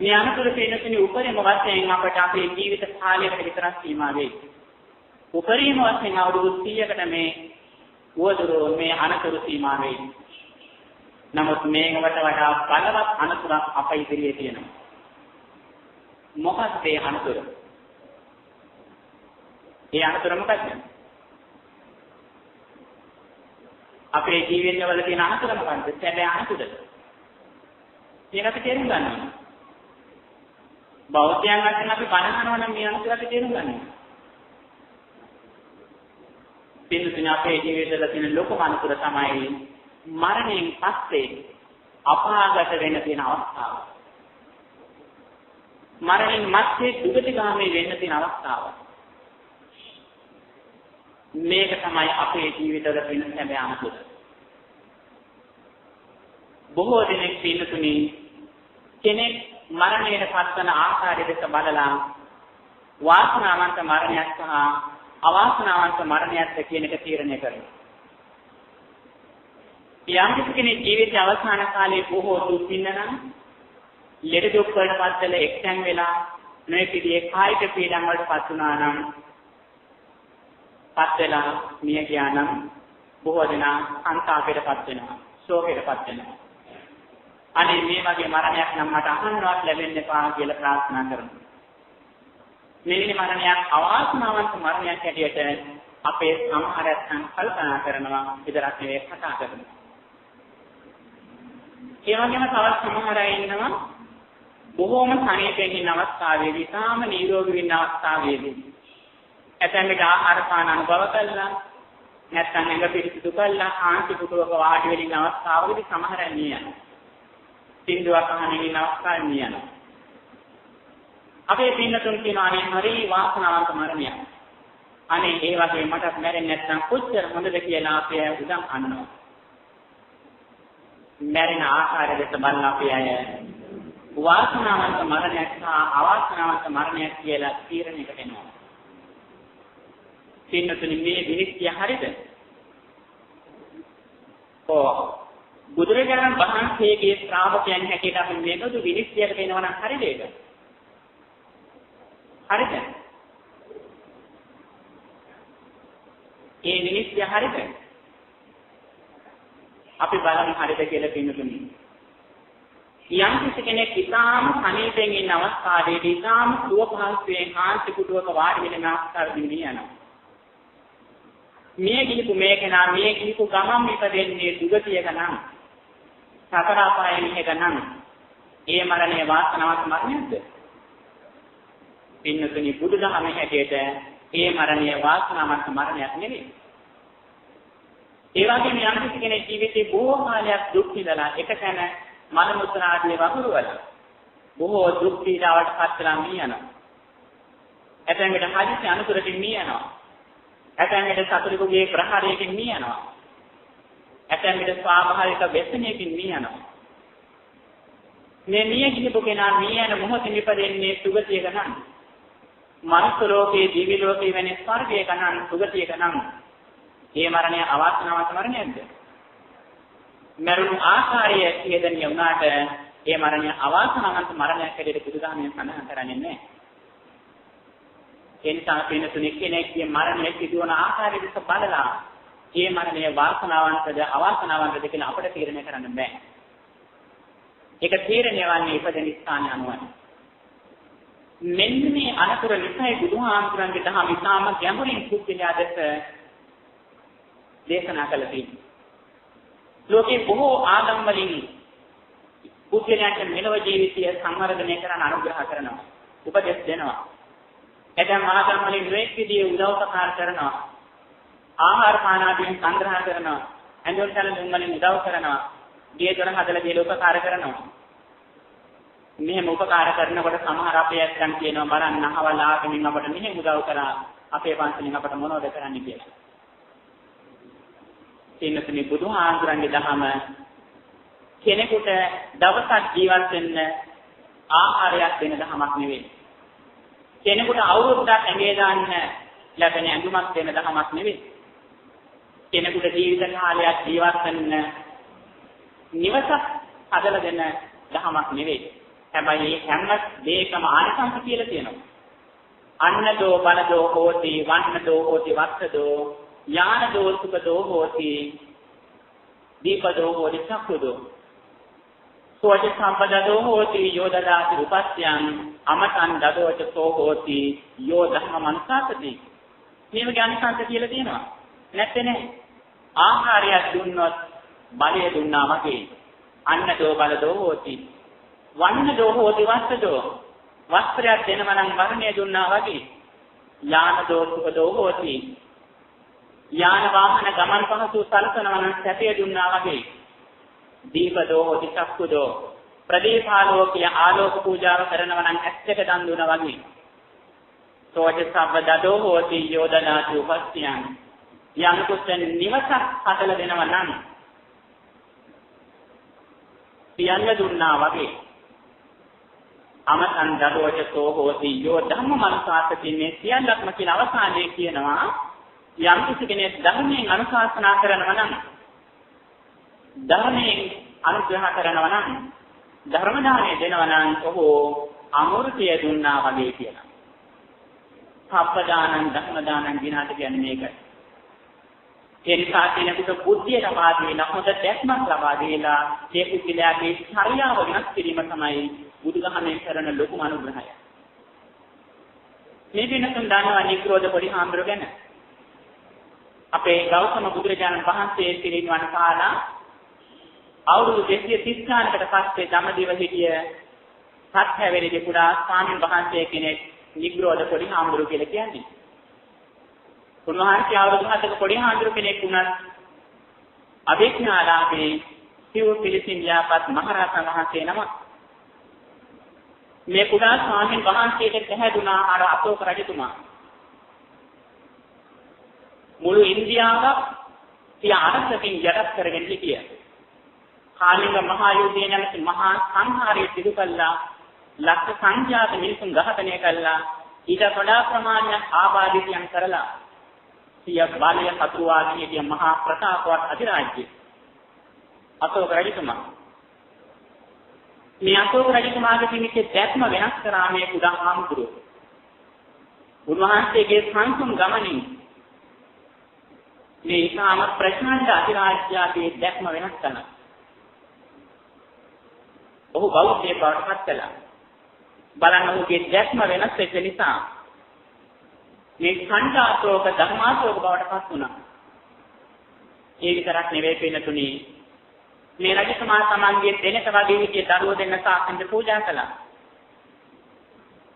මේ අනතුරු පිළිතුරු උපරිම වශයෙන් අපට අපේ ජීවිත කාලයකට විතරක් සීමා වෙයි. උපරිම වශයෙන් අවුරුදු 100කට මේ උවදුරු මේ අනතුරු සීමා වෙයි. නමුත් මේකට වඩා බලවත් අනතුරක් අප ඉදිරියේ තියෙනවා. මොකක්ද ඒ අනතුර? ඒ අනතුර මොකක්ද? අපේ ජීවිතවල තියෙන අනතුර මොකක්ද? සැබෑ අනතුර. මේක අපි තේරුම් ගන්න ඕනේ. බෞද්ධයන් වශයෙන් අපි බණ අහනවා නම් මේ අනතුර අපි තේරුම් ගන්න ඕනේ. පින්තුනි අපේ ජීවිතවල තියෙන ලොකුම අනතුර තමයි මරණයෙන් පස්සේ අපාගත වෙන්න තියෙන අවස්ථාව. මරණයෙන් මත්තේ දුගතිගාමී වෙන්න තියෙන අවස්ථාව. මේක තමයි අපේ ජීවිතවල තියෙන සැබෑ අනතුර. බොහෝ දෙනෙක් පින්තුනි කෙනෙක් මරණයට පත්වන ආකාරය දෙස බලලා වාසනාවන්ත මරණයක් සහ අවාසනාවන්ත මරණයක් කියන එක තීරණය කරනවා. යම් කෙනෙක් ජීවිතයේ අවසාන කාලයේ බොහෝ දුක් විඳනා නම්, ලෙඩ දුක් වලට පත් වෙලා එක්තැන් වෙලා නොයෙක් විදිහේ කායික පීඩන් වලට පත් වුණා නම්, පත් වෙලා මිය ගියා නම් බොහෝ දෙනා සංతాපයට පත් වෙනවා, ශෝකයට පත් වෙනවා. අනේ මේ වගේ මරණයක් නම් මට අහන්නවත් ලැබෙන්න එපා කියලා ප්‍රාර්ථනා කරනවා. මෙවැනි මරණයක් අවාසනාවන්ත මරණයක් හැටියට අපේ සමහර අයන් කල්පනා කරනවා, විතරක් නෙවෙයි කතා කරනවා. ඒ වගේම තවත් සමහර අය ඉන්නවා බොහෝම සනීපෙන් ඉන්න අවස්ථාවේදී, තාම නිරෝගී ඉන්න අවස්ථාවේදී ඇතැම් විට ආහාර පාන අනුභව කළා, නැත්නම් ඇඟ පිරිසිදු කළා, ආන්ති පුටුවක වාඩි වෙලා ඉන්න අවස්ථාවකදී සමහර අය මිය යනවා. සින්දුවක් අහගෙන ඉන්න අවස්ථාවේ මිය යනවා. අපේ පින්නතුන් කියනවා අනේ හරි වාසනාවන්ත මරණයක්. අනේ ඒ වගේ මටත් මැරෙන්නේ නැත්නම් කොච්චර හොඳද කියලා අපේ අය උදම් අහනවා. මැරෙන ආකාරය දෙස බලන අපේ අය වාසනාවන්ත මරණයක් සහ අවාසනාවන්ත මරණයක් කියලා තීරණයකට එනවා. පින්නතුනි මේ විනිශ්චය හරිද? ඔව්. බුදුරජාණන් වහන්සේගේ ශ්‍රාවකයන් හැටියට අපි මේකද විනිශ්චයකට එනවා නම් හරිද ඒක? හරිද? ඒ විනිශ්චය හරිද? අපි බලමු හරිද කියලා පින්නතුනි. යම් කිසි කෙනෙක් ඉතාම සනීපෙන් ඉන්න අවස්ථාවේදී ඉතාම සුව පහසුවෙන් කාන්ති පුටුවක වාඩි වෙන අවස්ථාවේදී මිය යනවා. මිය ගිහපු මේ කෙනා මිය ගිහපු ගමන් ඉපදෙන්නේ දුගතියක නම්, සතර අපායේ මිහක නම්, ඒ මරණය වාසනාවන්ත මරණයක්ද? පින්නතුනි බුදුදහමේ හැටියට ඒ මරණය වාසනාවන්ත මරණයක් නෙවෙයි. ඒ වගේම යම් කිසි කෙනෙක් ජීවිතේ බොහෝ කාලයක් දුක් විඳලා එක තැන මල මුත්‍රා ආදී වගුරුවලා බොහෝ දුක් පීඩාවට පත් වෙලා මිය යනවා. ඇතැම් විට හදිසි අනතුරකින් මිය යනවා. ඇතැම් විට සතුරෙකුගේ ප්‍රහාරයකින් මිය යනවා. ඇතැම් විට ස්වාභාවික ව්‍යසනයකින් මිය යනවා. මේ මිය ගියපු කෙනා මිය යන මොහොතේ ඉපදෙන්නේ සුගතියක නම්, මනුස්ස ලෝකයේ, දිව්‍ය ලෝකයේ වැනි ස්වර්ගයක නම්, සුගතියක නම්, මේ මරණය අවාසනාවන්ත මරණයක්ද? මරුණු ආකාරය ඛේදනීය වුණාට ඒ මරණය අවාසනාවන්ත මරණයක් හැටියට බුදුදහමෙන් සඳහන් කරන්නේ නැහැ. ඒ නිසා පින්නතුනි, කෙනෙක්ගේ මරණය සිදුවන ආකාරය දිහා බලලා ඒ මරණය වාසනාවන්තද අවාසනාවන්තද කියලා අපට තීරණය කරන්න බෑ. ඒක තීරණය වන්නේ ඉපදෙන ස්ථානය අනුවයි. මෙන්න මේ අනතුර නිසායි බුදුහාමුදුරන්ගේ දහම ඉතාම ගැඹුරින් පුද්ගලයා දෙස දේශනා කළ තියෙන්නේ. ලෝකේ බොහෝ ආගම් වලින් පුද්ගලයන්ට මෙලොව ජීවිතය සංවර්ධනය කරන්න අනුග්‍රහ කරනවා, උපදෙස් දෙනවා. ඇතැම් ආගම් වලින් නොයෙක් විදිහේ උදව් උපකාර කරනවා, ආහාර පාන ආදීන් සංග්‍රහ කරනවා, ඇඳුම් පැළඳුම් වලින් උදව් කරනවා, ගේ දොර හදලා දීලා උපකාර කරනවා. මෙහෙම උපකාර කරනකොට සමහර අපේ ඇත්තන් කියනවා, බලන්න අහවල් ආගමින් අපට මෙහෙම උදව් කරා, අපේ පන්සලෙන් අපට මොනවද කරන්නේ කියලා. පින්නතුනි, බුදුහාමුදුරන්ගේ දහම කෙනෙකුට දවසක් ජීවත් වෙන්න ආහාරයක් දෙන දහමක් නෙවෙයි. කෙනෙකුට අවුරුද්දක් ඇඟේ දාන්න ලැබෙන ඇඳුමක් දෙන දහමක් නෙවෙයි. කෙනෙකුට ජීවිත කාලයක් ජීවත් වෙන්න නිවසක් හදලා දෙන දහමක් නෙවෙයි. හැබැයි මේ හැම දෙයකම ආනිසංස කියලා තියෙනවා. අන්නදෝ බලදෝ හෝති, වන්නදෝ හෝති, වස්සදෝ, ඥානදෝ සුඛදෝ හෝති, දීපදෝ හෝති, චක්ඛුදෝ, සෝච සම්පදදෝ හෝති, යෝ දදාති උපස්යං අමතං දදෝච සෝ හෝති, යෝ ධම්මංසාසති. මේ වගේ ආනිසංස කියලා තියෙනවා. නැත්තේ නෑ. ආහාරයක් දුන්නොත් බලය දුන්නා වගේ. අන්නදෝ බලදෝ හෝති, වන්නදෝ හෝති, වස්සදෝ, වස්ත්‍රයක් දෙනවා නම් වර්ණය දුන්නා වගේ. ඥානදෝ සුඛදෝ හෝති, යාන වාහන ගමන් පහසු සලසනවා නම් සැපය දුන්නා වගේ. දීපදෝ හෝති, චක්ඛුදෝ, ප්‍රදීපාලෝකය ආලෝක පූජාව කරනවා නම් ඇස් දෙක දන් දුන්නා වගේ. සෝච සබ්බදදෝ හෝති, යෝදනාති උපස්තියං, යම්කුත් නිවසක් හදලා දෙනවා නම් සියල්ල දුන්නා වගේ. අමතං දදෝච සෝ හෝති, යෝ ධම්මමනුසාසති, මේ සියල්ලක්ම කියන අවසානයේ කියනවා යම් කිසි කෙනෙක් ධර්මයෙන් අනුශාසනා කරනවා නම්, ධර්මයෙන් අනුග්‍රහ කරනවා නම්, ධර්ම දානය දෙනවා නම් ඔහු අමෘතය දුන්නා වගේ කියලා. සබ්බ දානං ධර්ම දානං විනාට කියන්නේ මේකයි. ඒ නිසා කෙනෙකුට බුද්ධිය ලබා දීලා, හොඳ දැක්මක් ලබා දීලා ඒ පුද්ගලයාගේ චර්යාව වෙනස් කිරීම තමයි බුදුදහමෙන් කරන ලොකුම අනුග්‍රහය. මේ වෙනතුන් දන්නවා නිග්‍රෝධ පොඩි හාමුදුරුවෝ ගැන. අපේ ගෞතම බුදුරජාණන් වහන්සේ පිරිනිවන් පාලා අවුරුදු 230 ගානකට පස්සේ දඹදිව හිටිය සත්හැවෙලේ කුඩා ස්වාමීන් වහන්සේ කෙනෙක් නිග්‍රෝධ පොඩි හාමුදුරුවෝ කියලා කියන්නේ. උන්වහන්සේ අවුරුදු 7ක පොඩි හාමුදුරුවෝ කෙනෙක් වුණත් අභිඥාලාභේ සිව් පිළිසින් යාපත් මහරහතන් වහන්සේ නම. මේ කුඩා ස්වාමීන් වහන්සේට පැහැදුනා අර අශෝක රජතුමා. මුළු ඉන්දියාව සිය අරසකින් යටත් කරගෙන හිටියා. කාලිංග මහා යුද්ධය නැමැති මහා සංහාරය සිදු කළා. ලක්ෂ සංඛ්‍යාත මිනිසුන් ඝාතනය කළා. ඊට වඩා ප්‍රමාණයක් ආබාධිතයන් කරලා සිය බලය හතුරවාගෙන හිටිය මහා ප්‍රතාපවත් අධිරාජ්‍ය අශෝක රජතුමා. මේ අශෝක රජතුමාගේ තිබිච්ච දැක්ම වෙනස් කරා මේ කුඩා හාමුදුරුවෝ. උන්වහන්සේගේ සංසුන් ගමනින් මේ ඉතාම ප්‍රඥාන්ත අධිරාජ්‍යයේ දැක්ම වෙනස් කළා. ඔහු බෞද්ධයෙක් බවට පත් කළා. බලන්න ඔහුගේ දැක්ම වෙනස් වෙච්ච නිසා මේ ඛණ්ඩාශෝක ධර්මාශෝක බවට පත් වුණා. ඒ විතරක් නෙවෙයි පින්නතුනි, මේ රජතුමා තමන්ගේ දෙනක වගේ හිටිය දරුවෝ දෙන්න සාසනයට පූජා කළා.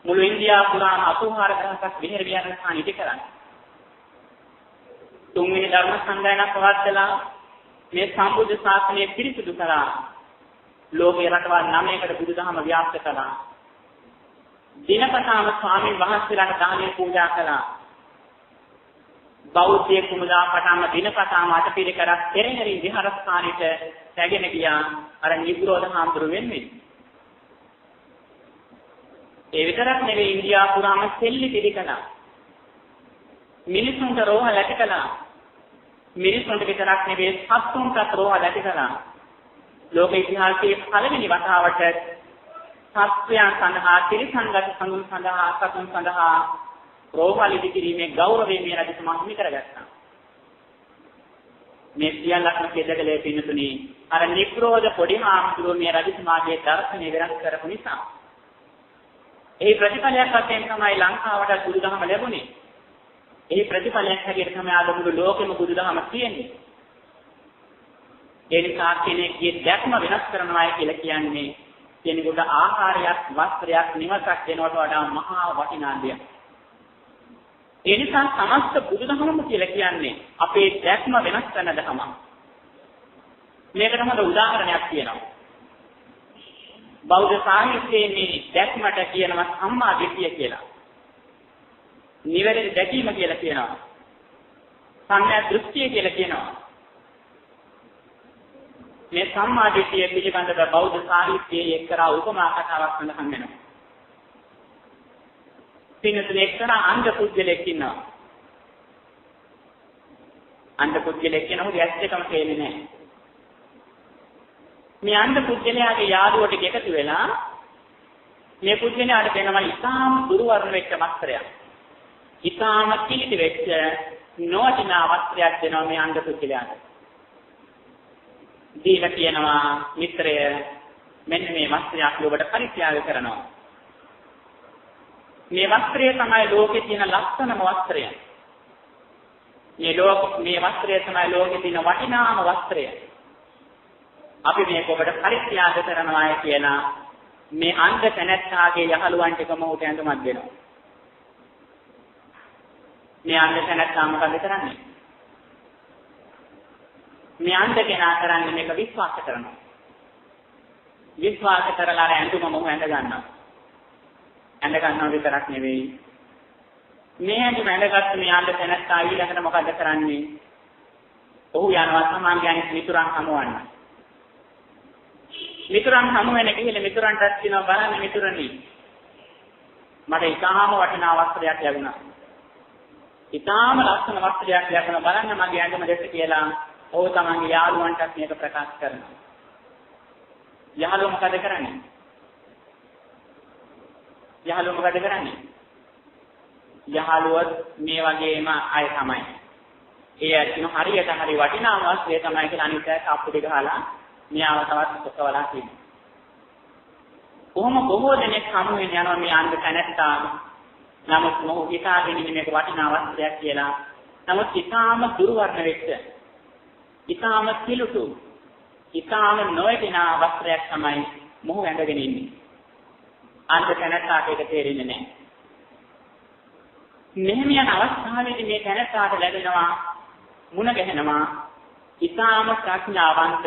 මුළු ඉන්දියාව පුරාම 84000ක් විහෙර විහාරස්ථාන ඉදි කළා. තුන්වෙනි ධර්ම සංගායනා පවත්වලා මේ සම්බුද්ධ ශාසනය පිරිසිදු කළා. ලෝකේ රටවල් 9කට බුදුදහම ව්‍යාප්ත කළා. දිනපතාම ස්වාමීන් වහන්සේලාට දානය පූජා කළා. බෞද්ධ කුමුදා පටන්ම දිනපතාම අටපිරිකරක් පෙරහැරින් විහාරස්ථානෙට රැගෙන ගියා අර නිග්‍රෝධ හාමුදුරුවෝ වෙනුවෙන්. ඒ විතරක් නෙවෙයි, ඉන්දියාව පුරාම සෙල්ලි පිළි කළා. මිනිසුන්ට රෝහල් ඇති කළා. මිනිසුන්ට විතරක් නෙවෙයි, සත්තුන්ටත් රෝහල් ඇති කළා. ලෝක ඉතිහාසයේ පළවෙනි වතාවට සත්වයන් සඳහා, තිරිසන්ගත සඳුන් සඳහා, සතුන් සඳහා රෝහල් ඉදි කිරීමේ ගෞරවය මේ රජතුමා හිමි කරගත්තා. මේ සියල්ලක්ම සිද්ධ කළේ පින්නතුනි අර නිග්‍රෝධ පොඩි හාමුදුරුවෝ මේ රජතුමාගේ දර්ශනය වෙනස් කරපු නිසා. එහි ප්‍රතිඵලයක් වශයෙන් තමයි ලංකාවට බුදුදහම ලැබුණේ. එහි ප්‍රතිඵලයක් හැටියට තමයි අද මුළු ලෝකෙම බුදුදහම තියෙන්නේ. ඒ නිසා කෙනෙක්ගේ දැක්ම වෙනස් කරනවායි කියලා කියන්නේ කෙනෙකුට ආහාරයක්, වස්ත්‍රයක්, නිවසක් දෙනවට වඩා මහා වටිනා දෙයක්. ඒ නිසා සමස්ත බුදුදහමම කියලා කියන්නේ අපේ දැක්ම වෙනස් කරන දහමක්. මේකට හොඳ උදාහරණයක් තියෙනවා. බෞද්ධ සාහිත්‍යයේ මේ දැක්මට කියනවා සම්මා දිට්ඨිය කියලා. නිවැරදි දැකීම කියලා කියනවා. සම්‍යක් දෘෂ්ටිය කියලා කියනවා. මේ සම්මා දිට්ඨිය පිළිබඳව බෞද්ධ සාහිත්‍යයේ එක්තරා උපමා කතාවක් සඳහන් වෙනවා. පින්නතුනේ, එක්තරා අන්ධ පුද්ගලයෙක් ඉන්නවා. අන්ධ පුද්ගලයෙක් කියනකොට ඇස් දෙකම පේන්නේ නැහැ. මේ අන්ධ පුද්ගලයාගේ යාළුවෝ ටික එකතු වෙලා මේ පුද්ගලයාට දෙනවා ඉතාම දුර්වර්ණ වෙච්ච වස්ත්‍රයක්. ඉතාම කිලිටි වෙච්ච නොවටිනා වස්ත්‍රයක් දෙනවා මේ අන්ධ පුද්ගලයාට. දීලා කියනවා, මිත්‍රය, මෙන්න මේ වස්ත්‍රය අපි ඔබට පරිත්‍යාග කරනවා. මේ වස්ත්‍රය තමයි ලෝකේ තියෙන ලස්සනම වස්ත්‍රය. මේ වස්ත්‍රය තමයි ලෝකේ තියෙන වටිනාම වස්ත්‍රය. අපි මේක ඔබට පරිත්‍යාග කරනවා කියලා මේ අන්ධ තැනැත්තාගේ යහළුවන් ටිකම ඔහුට ඇඳුමක් දෙනවා. මේ අන්ධ තැනැත්තා මොකද කරන්නේ? මේ අන්ධ කෙනා කරන්නේ මේක විශ්වාස කරනවා. විශ්වාස කරලා අර ඇඳුම මොහු ඇඳ ගන්නවා. ඇඳ ගන්නවා විතරක් නෙවෙයි, මේ ඇඳුම ඇඳගත්තු මේ අන්ධ තැනැත්තා ඊළඟට මොකද කරන්නේ? ඔහු යනවා තමන්ගේ අනිත් මිතුරන් හමුවන්න. මිතුරන් හමු වෙන ගිහිල්ලා මිතුරන්ටත් කියනවා, බලන්න මිතුරනි, මට ඉතාම වටිනා වස්ත්‍රයක් ලැබුණා. ඉතාම ලස්සන වස්ත්‍රයක් ලැබුණා, බලන්න මගේ ඇඳුම දෙස කියලා ඔහු තමන්ගේ යාළුවන්ටත් මේක ප්‍රකාශ කරනවා. යාළුවෝ මොකද කරන්නේ? යාළුවෝ මොකද කරන්නේ? යාළුවොත් මේ වගේම අය තමයි. ඒ ඇත්තම හරියට හරි වටිනා වස්ත්‍රය තමයි කියලා අනිත් අය කප්පු දෙක ගහලා මෙයාව තවත් ඔසවලා තියෙනවා. කොහොම බොහෝ දෙනෙක් හමු වෙන යනවා මේ අන්ධ තැනැත්තා. නමුත් මොහු හිතාගෙන ඉන්නේ මේක වටිනා වස්ත්‍රයක් කියලා. නමුත් ඉතාම දුර්වර්ණ වෙච්ච, ඉතාම කිලුටු, ඉතාම නොවැටෙනා වස්ත්‍රයක් තමයි මොහු ඇඳගෙන ඉන්නේ. අන්ධ තැනැත්තාට ඒක තේරෙන්නේ නැහැ. මෙහෙම යන අවස්ථාවේදී මේ තැනැත්තාට ලැබෙනවා, මුණ ගැහෙනවා ඉතාම ප්‍රඥාවන්ත,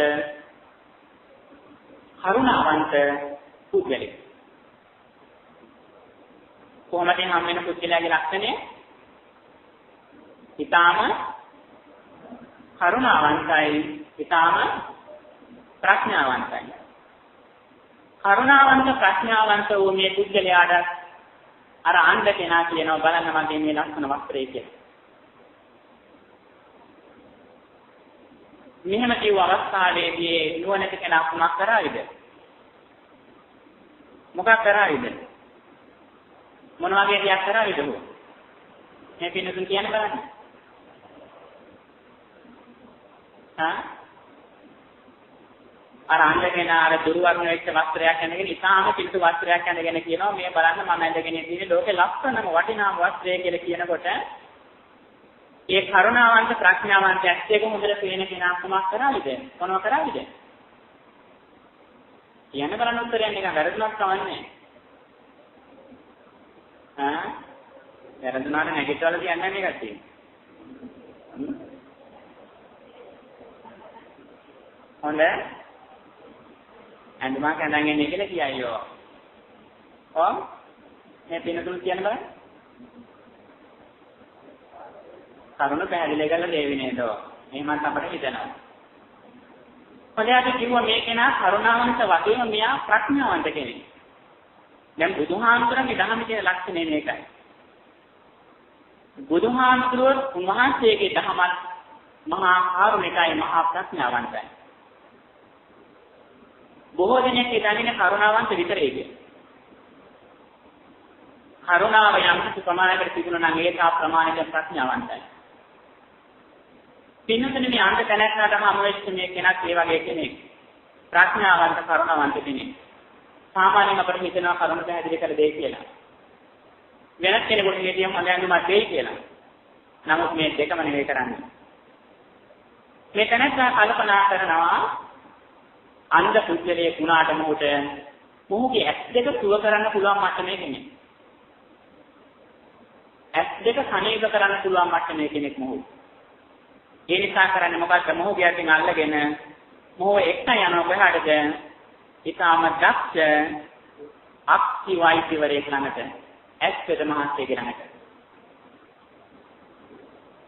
කරුණාවන්ත පුද්ගලෙක්. කොහොමද හම් වෙන පුද්ගලයාගේ ලක්ෂණය? ඉතාම කරුණාවන්තයි, ඉතාම ප්‍රඥාවන්තයි. කරුණාවන්ත ප්‍රඥාවන්ත වූ මේ පුද්ගලයාට අර අන්ධ කෙනා කියනවා, බලන්න මගේ මේ ලස්සන වස්ත්‍රය කියලා. මෙහෙම කිව්ව අවස්ථාවේදී නුවණැති කෙනා කුමක් කරාවිද? මොකක් කරාවිද? මොන වගේ දෙයක් කරාවිද ඔහු? මේ පින්නතුන් කියන්න බලන්න. හා, අර අන්ධ කෙනා අර දුර්වර්ණ වෙච්ච වස්ත්‍රයක් ඇඳගෙන, ඉතාම පිළිසු වස්ත්‍රයක් ඇඳගෙන කියනවා, මේ බලන්න මම ඇඳගෙන ඉන්නේ ලෝකේ ලස්සනම වටිනාම වස්ත්‍රය කියලා කියනකොට ඒ කරුණාවන්ත ප්‍රඥාවන්ත ඇස් දෙක හොඳට පේන කෙනා කුමක් කරාවිද? මොනව කරාවිද? කියන්න බලන්න උත්තරයක් නිකන් වැරදුනක් කවන්නේ. ඈ, වැරදුනාට නැගිටවල කියන්නේ මේකක් තියෙනවා. හොඳ ඇඳුමක් ඇඳන් එන්නේ කියලා කියයි ඔය. ඔව්. මේ පිනතුන් කියන්න බලන්න. කරුණ පැහැදිලි කරලා දෙවි නේද? එහෙමත් අපිට හිතෙනවා. හොඳයි අපි කිව්වා මේ කෙනා කරුණාවන්ත වගේම මෙයා ප්‍රඥාවන්ත කෙනෙක්. දැන් බුදුහාමුදුරන්ගේ දහමේ තියෙන ලක්ෂණය මේකයි. බුදුහාමුදුරුවෝ උන්වහන්සේගේ දහමත් මහා කාරුණිකයි මහා ප්‍රඥාවන්තයි. බොහෝ දෙනෙක් හිතන්නේ කරුණාවන්ත විතරයි කියලා. කරුණාව යම් කිසි ප්‍රමාණයකට තිබුණා නම් ඒක ආ ප්‍රමාණයක ප්‍රඥාවන්තයි. පින්නතනේ මේ අන්ත තැනැත්තාටම හමු වෙච්ච මේ කෙනත් ඒ වගේ කෙනෙක්. ප්‍රඥාවන්ත කරුණාවන්ත කෙනෙක්. සාමාන්‍යයෙන් අපිට හිතෙනවා කරුණ පැහැදිලි කර දෙයි කියලා. වෙනත් කෙනෙකුට හිතියම හොඳ ඇඳුමක් දෙයි කියලා. නමුත් මේ දෙකම නෙවෙයි කරන්නේ. මේ තැනැත්තා කල්පනා කරනවා අන්ධ පුද්ගලයෙක් වුණාට මොහුට මොහුගේ ඇස් දෙක සුව කරන්න පුළුවන් මට්ටමේ කෙනෙක්. ඇස් දෙක සනීප කරන්න පුළුවන් මට්ටමේ කෙනෙක් මොහු. ඒ නිසා කරන්නේ මොකද්ද? මොහුගේ අතින් අල්ලගෙන මොහු එක්ක යනවා කොහාටද? ඊටාම දක්ෂ අක්ෂි වෛද්‍යවරයෙක් ළඟට, ඇස් වෙද මහත්තයෙක් ළඟට.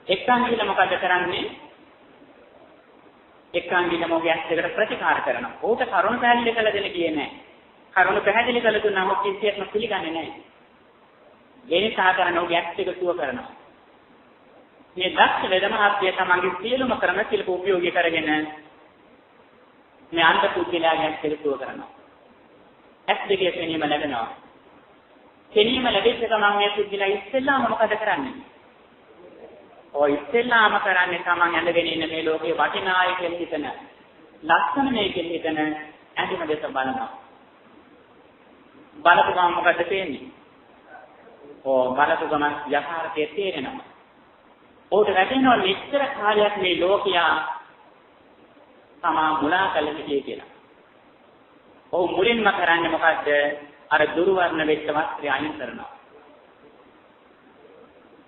එක්කන් ගිහලා මොකද්ද කරන්නේ? එක්කන් ගිහලා මොහුගේ ඇස් දෙකට ප්‍රතිකාර කරනවා. ඔහුට කරුණ පැහැදිලි කළ දෙන්න කියේ නෑ. කරුණ පැහැදිලි කළ දුන්නාම ඔහු කිසිසේත්ම පිළිගන්නේ නෑ. ඒ නිසා කරන්නේ ඔහුගේ ඇස් දෙක සුව කරනවා. මේ දක්ෂ වෙද මහත්තයා තමන්ගේ සියලුම ක්‍රම ශිල්ප උපයෝගී කරගෙන මේ අන්ධ පුද්ගලයාගේ ඇස් දෙක සුව කරනවා. ඇස් දෙකේ පෙනීම ලැබෙනවා. පෙනීම ලැබෙච්ච ගමන් මේ පුද්ගලයා ඉස්සෙල්ලාම මොකද කරන්නේ? ඔය ඉස්සෙල්ලාම කරන්නේ තමන් ඇඳගෙන ඉන්න මේ ලෝකේ වටිනාය කියලා හිතන, ලස්සන මේ කියලා හිතන ඇඳුම දෙස බලනවා. බලපු ගමන් මොකද පේන්නේ? ඔව් බලපු ගමන් යථාර්ථය තේරෙනවා. ඔහුට වැටහෙනවා මෙච්චර කාලයක් මේ ලෝකයා තමා මුලා කළ හිටියේ කියලා. ඔහු මුලින්ම කරන්නේ මොකද්ද? අර දුර්වර්ණ වෙච්ච වස්ත්‍රය අයින් කරනවා.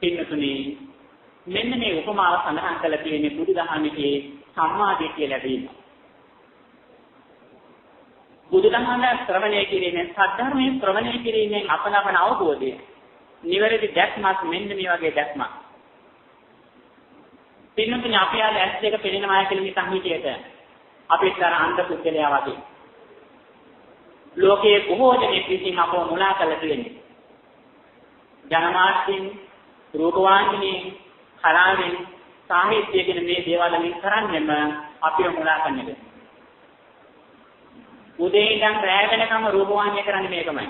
පින්නතුනි මෙන්න මේ උපමාව සඳහන් කරලා තියෙන්නේ බුදුදහමේ සම්මාදිට්ඨිය ලැබීම. බුදුදහම ශ්‍රවණය කිරීමෙන්, සද්ධර්මයේ ශ්‍රවණය කිරීමෙන් අප ලබන අවබෝධය, නිවැරදි දැක්මක් මෙන්න මේ වගේ දැක්මක්. පින්නතුනි අපි ආල ඇස් දෙක පෙනෙනවා කියලා හිතන් හිටියට අපිත් අර අන්ධ පුද්ගලයා වගේ ලෝකයේ බොහෝ දෙනෙක් විසින් අපව මුලා කරලා තියෙන්නේ. ජනමාධ්‍යෙන්, රූපවාහිනියෙන්, කලාවෙන්, සාහිත්‍ය කියන මේ දේවල් වලින් කරන්නේම අපිව මුලා කරන එක. උදේ ඉඳන් රැ වෙනකම් රූපවාහිනිය කරන්නේ මේකමයි.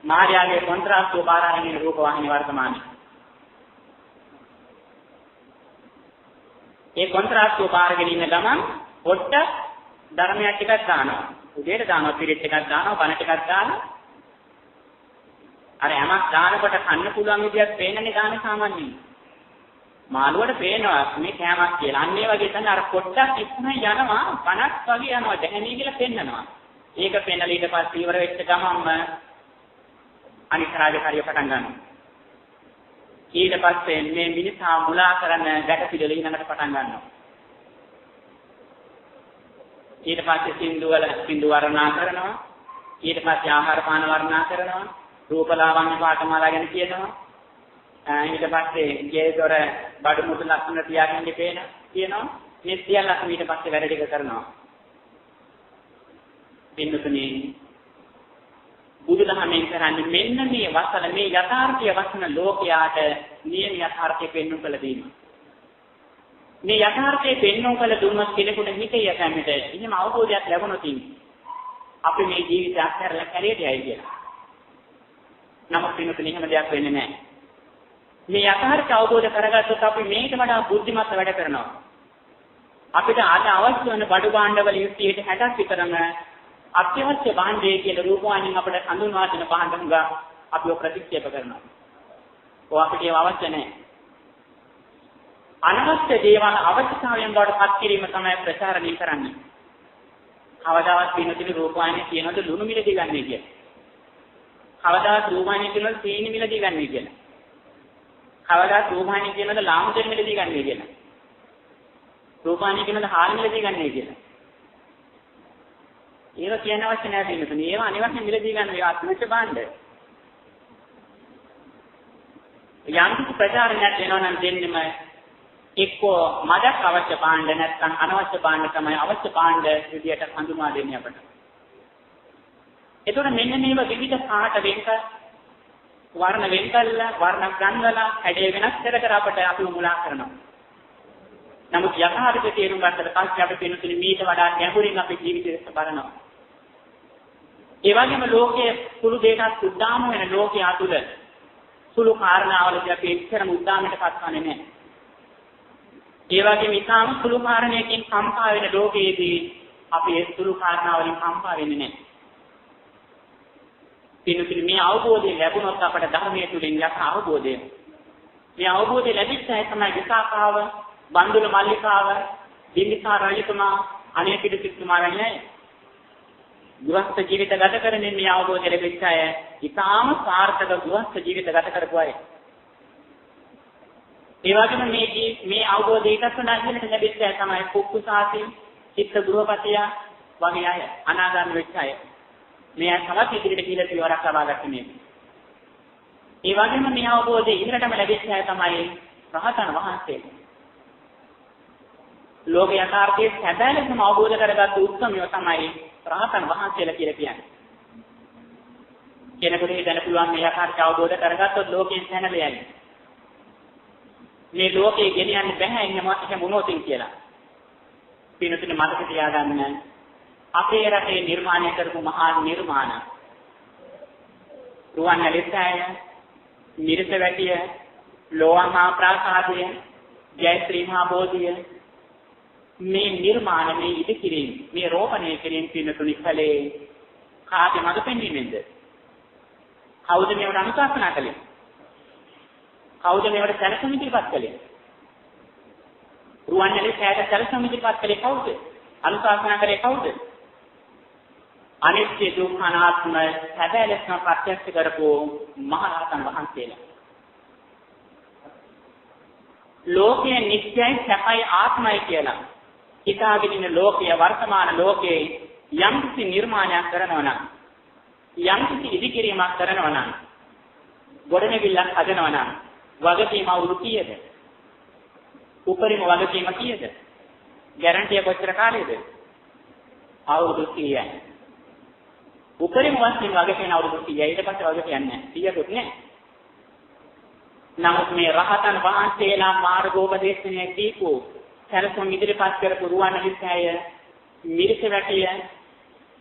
මායාවේ කොන්ත්‍රාස්තුව බාර අරගෙන ඉන්න රූපවාහිනිය වර්තමානයේ. ඒ කොන්ත්‍රාස්තුව බාරගෙන ඉන්න ගමන් පොඩ්ඩක් ධර්මයක් ටිකක් දානවා. උදේට දානවා, පිරිත් ටිකක් දානවා, බණ ටිකක් දානවා. අර යමක් දානකොට කන්න පුළුවන් විදියක් පේනනේ දාන්නේ සාමාන්‍යයෙන්. මාළුවට පේනවා මේ කෑමක් කියලා. අන්න ඒ වගේ තමයි අර පොඩ්ඩක් ඉස්සරහ යනවා, බණක් වගේ යනවා, දැහැමී කියලා පෙන්නනවා. ඒක පෙන්නලා ඊට පස්සේ ඉවර වෙච්ච ගමන්ම අනිත් රාජකාරිය පටන් ගන්නවා. ඊට පස්සේ මේ මිනිසා මුලා කරන වැඩ පිළිවෙල ඊළඟට පටන් ගන්නවා. ඊට පස්සේ සින්දු වල සින්දු වර්ණනා කරනවා. ඊට පස්සේ ආහාර පාන වර්ණනා කරනවා. රූපලාවන්‍ය පාඨමාලා ගැන කියනවා. ඊට පස්සේ ගේ දොර බඩු මුට්ටු ලස්සන තියාගෙන පේන කියනවා. මේ සියල්ලක්ම ඊට පස්සේ වැඩ ටික කරනවා. පින්නතුනි බුදුදහමෙන් කරන්නේ මෙන්න මේ වසල මේ යථාර්ථය වසන ලෝකයාට නියම යථාර්ථය පෙන්වු කළ දීම. මේ යථාර්ථය පෙන්වු කළ දුන්නොත් කෙනෙකුට හිතේ යැපෙන්නට එහෙම අවබෝධයක් ලැබුණොත් අපි මේ ජීවිතය අත්හැරලා කැලේට යයි කියලා. නමුත් පින්නතුනි එහෙම දෙයක් වෙන්නේ නැහැ. මේ යථාර්ථය අවබෝධ කරගත්තොත් අපි මේකට වඩා බුද්ධිමත් වැඩ කරනවා. අපිට අද අවශ්‍ය වන බඩු භාණ්ඩ වලින් 60ක් විතරම අත්‍යවශ්‍ය භාණ්ඩය කියලා රූපවාහිනියෙන් අපිට හඳුන්වා දෙන භාණ්ඩ හුඟා අපිව ප්‍රතික්ෂේප කරනවා. ඔය අපිට ඒව අවශ්‍ය නැහැ. අනවශ්‍ය දේවල් අවශ්‍යතාවයන් බවට පත් කිරීම තමයි ප්‍රචාරණය කරන්නේ. කවදාවත් පින්නතුනි රූපවාහිනිය කියනවද ලුණු මිලදී ගන්නේ කියලා? කවදාවත් රූපවාහිනිය කියනවද සීනි මිලදී ගන්නේ කියලා? කවදාවත් රූපවාහිනිය කියනවද ලාමු තෙල් මිලදී ගන්නේ කියලා? රූපවාහිනිය කියනවද හාල් මිලදී ගන්නේ කියලා? ඒවා කියන්න අවශ්‍ය නෑ පින්නතුනි. ඒවා අනිවාර්යෙන් මිලදී ගන්න. ඒවා අත්‍යවශ්‍ය භාණ්ඩ. යම් කිසි ප්‍රචාරණයක් දෙනවා නම් දෙන්නෙම එක්කෝ මදක් අවශ්‍ය භාණ්ඩ නැත්නම් අනවශ්‍ය භාණ්ඩ තමයි අවශ්‍ය භාණ්ඩ විදියට හඳුන්වා දෙන්නේ අපට. එතකොට මෙන්න මේවා විවිධ පාට වෙන්ක වර්ණ වෙන් කළා, වර්ණ ගන්වලා හැඩය වෙනස් කර කර අපට අපිව මුලා කරනවා. නමුත් යථාර්ථය තේරුම් ගත්තට පස්සේ අපිට වෙනුතුනේ මීට වඩා ගැඹුරින් අපේ ජීවිතය දෙස බලනවා. ඒ වගේම ලෝකයේ සුළු දෙයකට උද්දාම වෙන ලෝකයා තුළ සුළු කාරණාවලදී අපි එච්චරම උද්දාමයට පත්වන්නේ නැහැ. ඒ වගේම ඉතාම සුළු කාරණයකින් කම්පා වෙන ලෝකයේදී අපි ඒ සුළු කාරණාවලින් කම්පා වෙන්නේ නැහැ. පින්තුනි, මේ අවබෝධය ලැබුණොත් අපට ධර්මයේ තුලින් යථා අවබෝධය. මේ අවබෝධය ලැබිච්ච අය තමයි විසාකාව, බන්දුල මල්ලිකාව, බිම්බිසාර රජතුමා, අනේපිඬු සිටුතුමා වැනි අය. ගෘහස්ಥ ජීවිත ගත කරමින් මේ අවබෝධය ලැබිච්ච අය ඉතාම සාර්ථක ගෘහස්ಥ ජීවිත ගත කරපු අය. ඒ වගේම මේ මේ අවබෝධය ඊටත් වඩා ඉහළට ලැබිච්ච අය තමයි කුක්කුසාසි, චිත්ත ගෘහපතියා වගේ අය, අනාගාමී වෙච්ච අය. මේ අය තවත් ඉදිරියට ගිහිල්ලා පියවරක් ලබා ගත්තේ මේ. ඒ වගේම මේ අවබෝධය ඉහළටම ලැබිච්ච අය තමයි රහතන් වහන්සේලා. ලෝක යථාර්ථයේ සැබෑ ලෙසම අවබෝධ කරගත්තු උත්තමයෝ තමයි රහතන් වහන්සේලා කියලා කියන්නේ. කෙනෙකුට හිතන්න පුළුවන් මේ යථාර්ථය අවබෝධ කරගත්තොත් ලෝකයෙන් සැනලා යයි. මේ ලෝකේ ගෙනියන්න බෑ එහෙම එහෙම වුණොත් කියලා. පින්නතුනේ, මතක තියාගන්න, අපේ රටේ නිර්මාණය කරපු මහා නිර්මාණ රුවන්වැලි සෑය, මිරිසවැටිය, ලෝවා මහා ප්‍රාසාදය, ජයශ්‍රී මහා බෝධිය, මේ නිර්මාණ, මේ ඉදිකිරීම, මේ රෝපණය කිරීම පින්නතුනි කලේ කාගේ මඟ පෙන්වීමෙන්ද? කවුද මේවට අනුශාසනා කළේ? කවුද මේවට සැලසුම් ඉදිරිපත් කළේ? රුවන්වැලි සෑයට සැලසුම් ඉදිරිපත් කළේ කවුද? අනුශාසනා කරේ කවුද? අනිත්‍ය, දුක්ඛ, අනාත්ම සැබෑ ලෙසම ප්‍රත්‍යක්ෂ කරපු මහරහතන් වහන්සේලා. ලෝකය නිත්‍යයි, සැපයි, ආත්මයි කියලා හිතාගෙන ඉන්න ලෝකය, වර්තමාන ලෝකයේ යම්කිසි නිර්මාණයක් කරනවා නම්, යම්කිසි ඉදිකිරීමක් කරනවා නම්, ගොඩනැගිල්ලක් හදනවා නම් වගකීම අවුරුදු කීයද? උපරිම වගකීම කීයද? ගැරන්ටිය කොච්චර කාලයද? අවුරුදු 100යි. උපරිම වශයෙන් වගකීම අවුරුදු 100යි. ඊට පස්සේ වග කියන්නේ නැහැ. 100කුත් නෑ. නමුත් මේ රහතන් වහන්සේලා මාර්ගෝපදේශනය දීපු, සැලසුම් ඉදිරිපත් කරපු රුවන්වැලි සෑය, මිරිසවැටිය,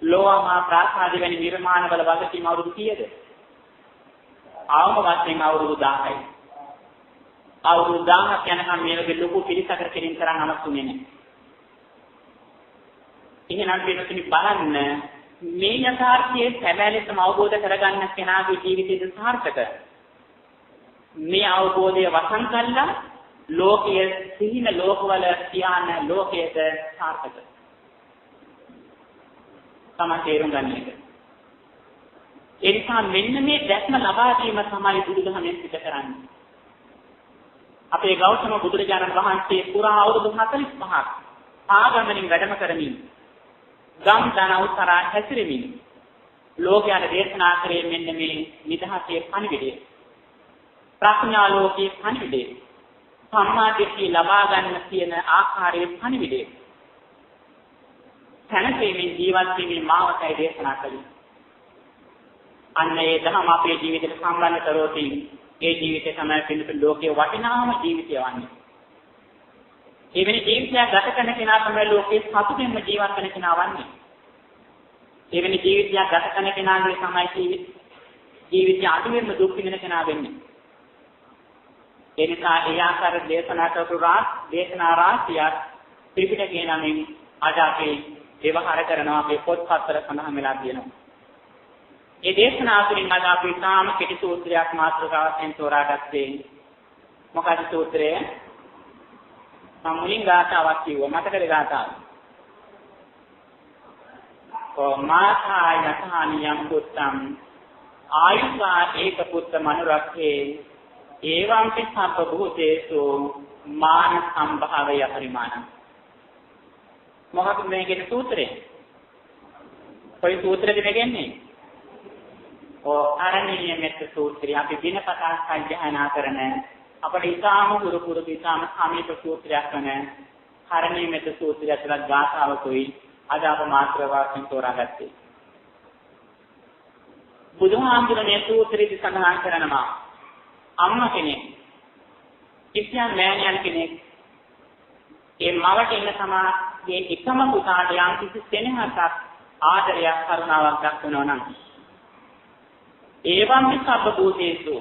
ලෝවා මහා ප්‍රාසාද වැනි නිර්මාණවල වගකීම අවුරුදු කීයද? අවම වශයෙන් අවුරුදු 1000යි. අවුරුදු 1000ක් යනකම් මේ වගේ ලොකු පිරිසකට කෙලින් කරන්න අවශ්‍ය නැහැ. එහෙනම් වෙනතුනි, බලන්න, මේ යථාර්ථයේ සැබෑ ලෙසම අවබෝධ කරගන්න කෙනාගේ ජීවිතය සාර්ථක. මේ අවබෝධය වසන් කළා ලෝකයේ සිහින ලෝකවල තියාන ලෝකයට සාර්ථක. තමයි තේරුම් ගන්න එක. ඒ නිසා මෙන්න මේ දැක්ම ලබා දීම තමයි බුදුදහමෙන් සිදු කරන්නේ. අපේ ගෞතම බුදුරජාණන් වහන්සේ පුරා අවුරුදු 45ක් ආගමනින් වැඩම කරමින්, ගම් දනව් තරා හැසිරෙමින් ලෝකයට දේශනා කරේ මෙන්න මේ නිදහසේ පණිවිඩය. ප්‍රඥා ලෝකයේ පණිවිඩය. සම්මා දිට්ඨිය ලබා ගන්න කියන ආකාරයේ පණිවිඩය. සැනසීමෙන් ජීවත් වීමේ මාවතයි දේශනා කළේ. අන්න ඒ දහම අපේ ජීවිතයට සම්බන්ධ කරොත් ඒ ජීවිතය තමයි පිළිතුරු ලෝකයේ වටිනාම ජීවිතය වන්නේ. එවැනි ජීවිතයක් ගත කරන කෙනා තමයි ලෝකයේ සතුටින්ම ජීවත් වෙන කෙනා වන්නේ. එවැනි ජීවිතයක් ගත කරන කෙනාගේ තමයි ජීවිතය අඩුවෙන්ම දුක් විඳින කෙනා වෙන්නේ. ඒ නිසා ඒ ආකාර දේශනා කරපු දේශනා රාශියක් ත්‍රිපිටකයේ නමින් අද අපි ව්‍යවහාර කරනවා, අපේ පොත්පත්වල සඳහන් වෙලා තියෙනවා. ඒ දේශනා තුළින් අද අපි තාම කෙටි සූත්‍රයක් මාතෘකාව වශයෙන් තෝරාගත්තේ. මොකද සූත්‍රය? මම මුලින් ගාථාවක් කිව්වා. මතකද ගාථාව? ඔව්, මාතා යථානියම් පුත්තම් ආයුසා ඒක පුත්ත මනුරක්ඛේ ඒවං පිස්සබ්බ භූතේසු මාන සම්භාවය පරිමාණ. මොකක්ද මේ කියන සූත්‍රය? කොයි සූත්‍රෙද මේ කියන්නේ? ඔය කරණීය මෙත්ත සූත්‍රය අපි දිනපතා සජ්ජායනා කරන අපට ඉතාම හුරු පුරුදු ඉතාම සමීප සූත්‍රයක් වන කරණීය මෙත්ත සූත්‍රය ඇතුළත් ගාථාවකුයි අද අප මාතෘකාවකින් තෝරාගත්තේ. බුදුහාමුදුරනේ මේ සූත්‍රයේදී සඳහන් කරනවා අම්මා කෙනෙක් කිසියම් මෑණියන් කෙනෙක් ඒ මවට ඉන්න සමාජයේ එකම පුතාට යම් කිසි සෙනෙහසක් ආදරයක් කරුණාවක් දක්වනවා නම් ඒවම් සබ්බ භූතේසු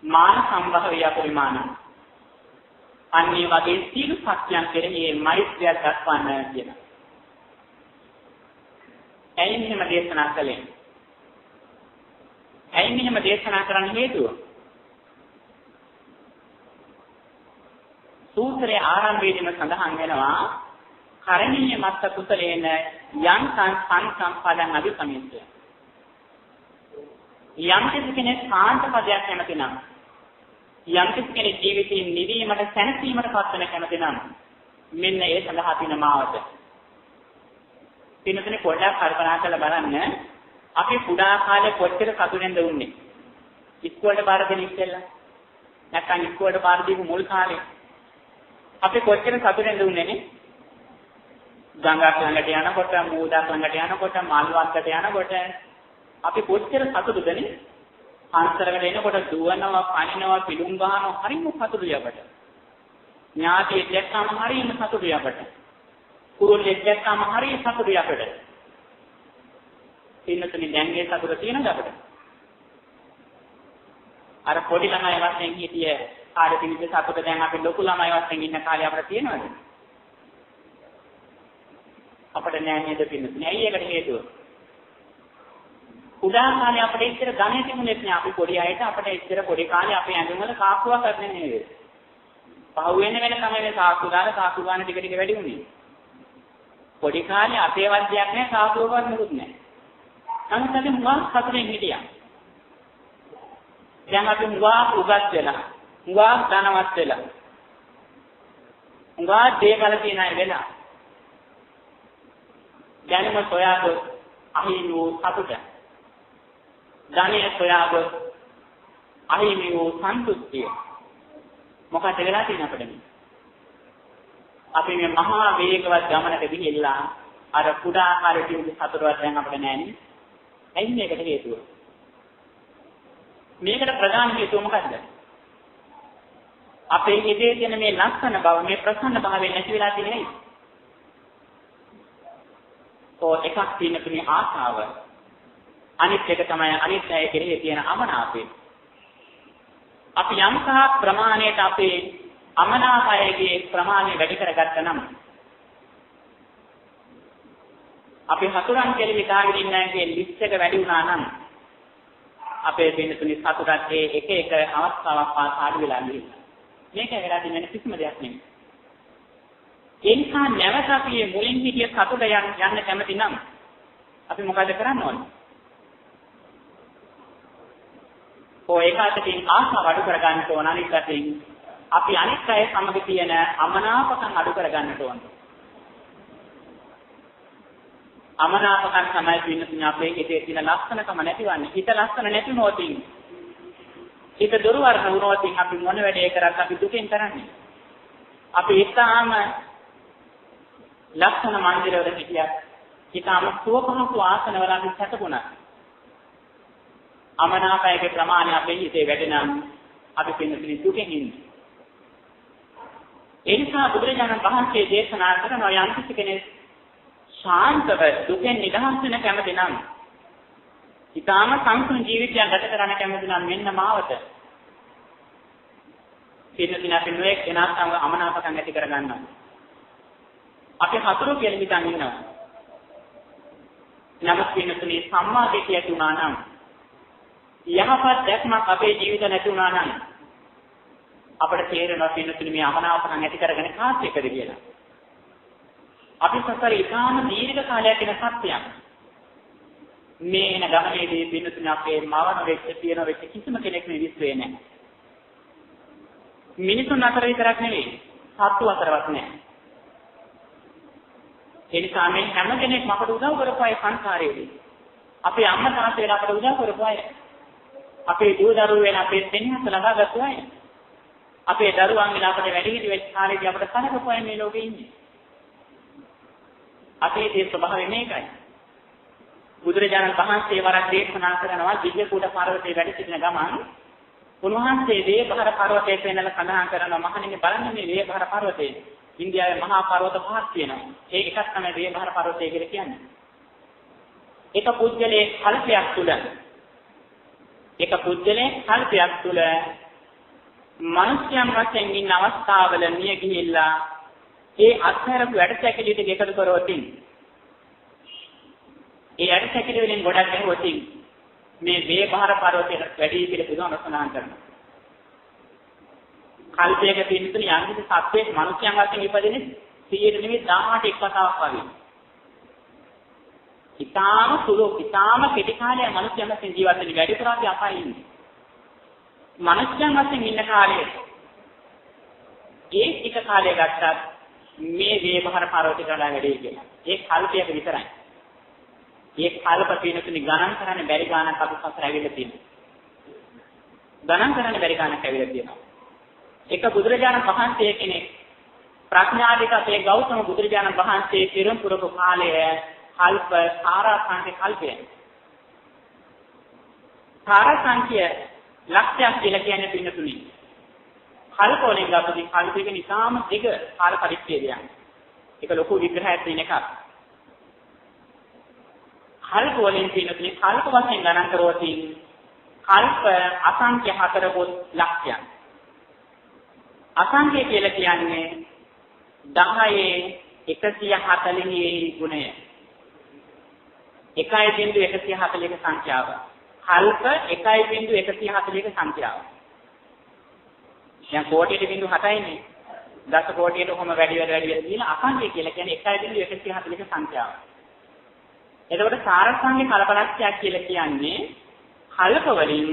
මාන සම්භවය අපරිමාණ අන්නේ වගේ සීල සත්‍යයන් කෙරෙහි මෛත්‍රියක් දක්වන්න කියලා. ඇයි මෙහෙම දේශනා කළේ? ඇයි මෙහෙම දේශනා කරන්න හේතුව? සූත්‍රයේ ආරම්භයේදීම සඳහන් වෙනවා කරණීය මත්ත කුසලේන යං සං පදං අභිසමින්ත. යම් කෙනෙක් සාන්ත පදයක් කැමති නම්, යම් කෙනෙක් ජීවිතයේ නිවීමට සැනසීමට පත් වෙන කැමති නම් මෙන්න ඒ සඳහා තියෙන මාවත. පින්නතනේ පොඩ්ඩක් කල්පනා කරලා බලන්න අපි කුඩා කාලේ කොච්චර සතුටෙන්ද උන්නේ? ඉස්කෝලේට බාර දෙන ඉස්සෙල්ලා නැත්නම් ඉස්කෝලේට බාර දීපු මුල් කාලේ අපි කොච්චර සතුටෙන්ද උන්නේ නේ? ගංගාක් ළඟට යනකොට, මූදක් ළඟට යනකොට, මල් වත්තට යනකොට අපි කොච්චර සතුටුද නේ? පන්සලකට එනකොට දුවනවා, පනිනවා, පිලුම් ගහනවා, හරිම සතුටුයි අපට. ඥාතියෙක් දැක්කම හරිම සතුටුයි අපට. කුරුල්ලෙක් දැක්කම හරිය සතුටුයි අපට. පින්නතුනි දැන් ඒ සතුට තියෙනවද අපට? අර පොඩි ළමයි වශයෙන් හිටිය කාලේ තිබිච්ච සතුට දැන් අපි ලොකු ළමයි වශයෙන් ඉන්න කාලේ අපට තියෙනවද? අපට නෑ නේද පින්නතුනි? ඇයි ඒකට හේතුව? කුඩා කාලේ අපිට එච්චර ධනෙ තිබුණෙත් නෑ. අපි පොඩි අයට අපිට එච්චර පොඩි කාලේ අපේ ඇඳුම් වල කාක්කුවක් නැහැ නේද? පහු වෙන වෙන තමයි මේ කාක්කු දාලා කාක්කු ගන්න ටික ටික වැඩි වුණේ. පොඩි කාලේ අපේවත් දෙයක් නෑ, කාක්කුවවත් මොකුත් නෑ. නමුත් අපි හුඟක් සතුටින් හිටියා. දැන් අපි හුඟක් උගත් වෙලා, හුඟක් ධනවත් වෙලා, හුඟක් දේපල තියෙන අය වෙලා දැනුම සොයාගොස් අහිමි වූ සතුට, ධනය සොයාගොස් අහිමි වූ සන්තුෂ්ටිය මොකද වෙලා තියෙන අපිට මේ? අපි මේ මහා වේගවත් ගමනක ගිහිල්ලා අර කුඩා කාලේ තිබුණු සතුටවත් දැන් අපිට නෑනේ. ඇයි මේකට හේතුව? මේකට ප්‍රධාන හේතුව මොකද්ද? අපේ හිතේ තියෙන මේ ලස්සන බව, මේ ප්‍රසන්න භාවය නැති වෙලා තියෙන ඇයි? ඔව් එකක් තියෙන තුනේ ආශාව. අනිත් එක තමයි අනිත් අය කෙරෙහි තියෙන අමනාපය. අපි යම් තාක් ප්‍රමාණයට අපේ අමනාපයගේ ප්‍රමාණය වැඩි කරගත්තා නම් අපි හතුරන් කෙරෙහි හිතාගෙන ඉන්න අයගේ ලිස්ට් එක වැඩි වුණා නම් අපේ වෙනතුනි සතුටත් ඒ එක එක අවස්ථාවක් පාසා අඩු වෙලා ගිහින්. මේක වෙලා තියෙන කිසිම දෙයක් නෙමෙයි. ඒ නිසා නැවත අපි මුලින් හිටිය සතුට යන්න කැමති නම් අපි මොකද කරන්න ඕනේ? ඔය එක අතකින් ආශාව අඩු කරගන්න ඕන, අනිත් අතින් අපි අනිත් අය සමග තියෙන අමනාපකම් අඩු කරගන්නට ඕන. අමනාපකම් තමයි පින්නතුනි අපේ හිතේ තියෙන ලස්සනකම නැතිවන්නේ. හිත ලස්සන නැති වුණොත්, හිත දුර්වර්ණ වුණොත් අපි මොන වැඩේ කරත් අපි දුකෙන් කරන්නේ. අපි ඉතාම ලස්සන මන්දිරවල හිටියත්, ඉතාම සුව පහසු ආසනවල අපි සැතපුණා. අමනාපයගේ ප්‍රමාණය අපේ හිතේ වැඩි නම් අපි පින්නතුනි දුකෙන් ඉන්නේ. ඒ නිසා බුදුරජාණන් වහන්සේ දේශනා කරනවා යම් කිසි කෙනෙක් ශාන්තව දුකෙන් නිදහස් වෙන කැමති නම්, ඊටාම සංසුන් ජීවිතයක් ගත කරන්න කැමති නම් මෙන්න මාවත. පින්නතුනි අපි නොයෙක් කෙනා සමග අමනාපකම් ඇති කරගන්නවා. අපි හතුරු කියලා හිතන් ඉන්නවා. නමුත් පින්නතුනි සම්මා දිට්ඨිය ඇති වුණා නම්, යහපත් දැක්මක් අපේ ජීවිත නැති වුණා නම් අපට තේරෙනවා පින්නතුනි මේ අමනාපකම් ඇති කරගෙන කාත් එක්කද කියලා. අපි සසර ඉතාම දීර්ඝ කාලයක් ඉන සත්‍යයක්. මේ එන ගමනේදී පින්නතුනි අපේ මව නොවෙච්ච, පිය නොවෙච්ච කිසිම කෙනෙක් මේ විශ්වයේ නැහැ. මිනිසුන් අතර විතරක් නෙවෙයි, සත්තු අතරවත් නැහැ. ඒ නිසා මේ හැම කෙනෙක්ම අපට උදව් කරපු අය සංසාරයේදී. අපේ අම්මා තාත්තා වෙලා අපට උදව් කරපු අය. අපේ දූ දරුවෝ වෙලා අපේ සෙනෙහස ලබාගත්තු අය. අපේ දරුවන් වෙලා අපට වැඩිහිටි වෙච්ච කාලේදී අපට සලකපු අය මේ ලෝකේ ඉන්නේ. අතීතයේ ස්වභාවය මේකයි. බුදුරජාණන් වහන්සේ වරක් දේශනා කරනවා දිව්‍ය කූට පර්වතයේ වැඩ සිටින ගමන් උන්වහන්සේ වේභර පර්වතය පෙන්නලා සඳහන් කරනවා, මහණෙනි බලන්න මේ වේභර පර්වතය. ඉන්දියාවේ මහා පර්වත පහක් තියෙනවා. ඒ එකක් තමයි වේභර පර්වතය කියලා කියන්නේ. එක පුද්ගලයේ කල්පයක් තුල, එක පුද්ගලයේ කල්පයක් තුල මනුෂ්‍යයන් වශයෙන් ඉන්න අවස්ථාවල මිය ගිහිල්ලා ඒ අත්හැරපු වැඩ සැකිලි ටික එකතු කරවතින්, ඒ වැඩ සැකිලි වලින් ගොඩක් ගැහුවතින් මේ වේභාර පර්වතයට වැඩි කියලා බුදුහාම සඳහන් කරනවා. කල්පයක පින්තුනි යම්කිසි සත්වයක් මනුෂ්‍යයන් වශයෙන් ඉපදෙන්නේ 100 නෙමෙයි 1000ට එක් වතාවක් වගේ. ඉතාම සුළු, ඉතාම කෙටි කාලයක් මනුෂ්‍යයන් වශයෙන් ජීවත් වෙන්නේ, වැඩිපුර අපි අපායේ ඉන්නේ. මනුෂ්‍යයන් වශයෙන් ඉන්න කාලයේ ඒ ටික කාලය ගත්තත් මේ වේභාර පර්වතයට වඩා වැඩි කියලා. ඒ කල්පයක විතරයි. මේ කල්ප පිනතුනි ගණන් කරන්න බැරි ගාණක් අපි සසර ඇවිල්ලා තියෙනවා. ගණන් කරන්න බැරි ගාණක් ඇවිල්ලා තියෙනවා. එක බුදුරජාණන් වහන්සේ කෙනෙක් ප්‍රඥාධික අපේ ගෞතම බුදුරජාණන් වහන්සේ පෙරම් පුරපු කාලය කල්ප සාරාංශ කල්පය. සාරාංශය ලක්ෂයක් කියලා කියන්නේ පින්නතුනි. කල්ප වලින් ගත්තොත් කල්පයක නිසාම දිග කාල පරිච්ඡේදයක්. ඒක ලොකු විග්‍රහයක් තියෙන එකක්. කල්ප වලින් පින්නතුනි කල්ප වශයෙන් ගණන් කරුවොත් කල්ප අසංඛ්‍ය හතරකොත් ලක්ෂයක්. අසංඛ්‍ය කියලා කියන්නේ 10 140 ගුණය. 1.141 සංඛ්‍යාව. කල්ප 1.141 සංඛ්‍යාව. දැන් කෝටියට බිංදු 7යිනේ. දස කෝටියට කොහොම වැඩි වැඩි වැඩි වැඩි කියලා අසංඛ්‍ය කියලා කියන්නේ 1.141 සංඛ්‍යාව. එතකොට සාරසංඛ්‍ය කල්පලක්ෂයක් කියලා කියන්නේ කල්ප වලින්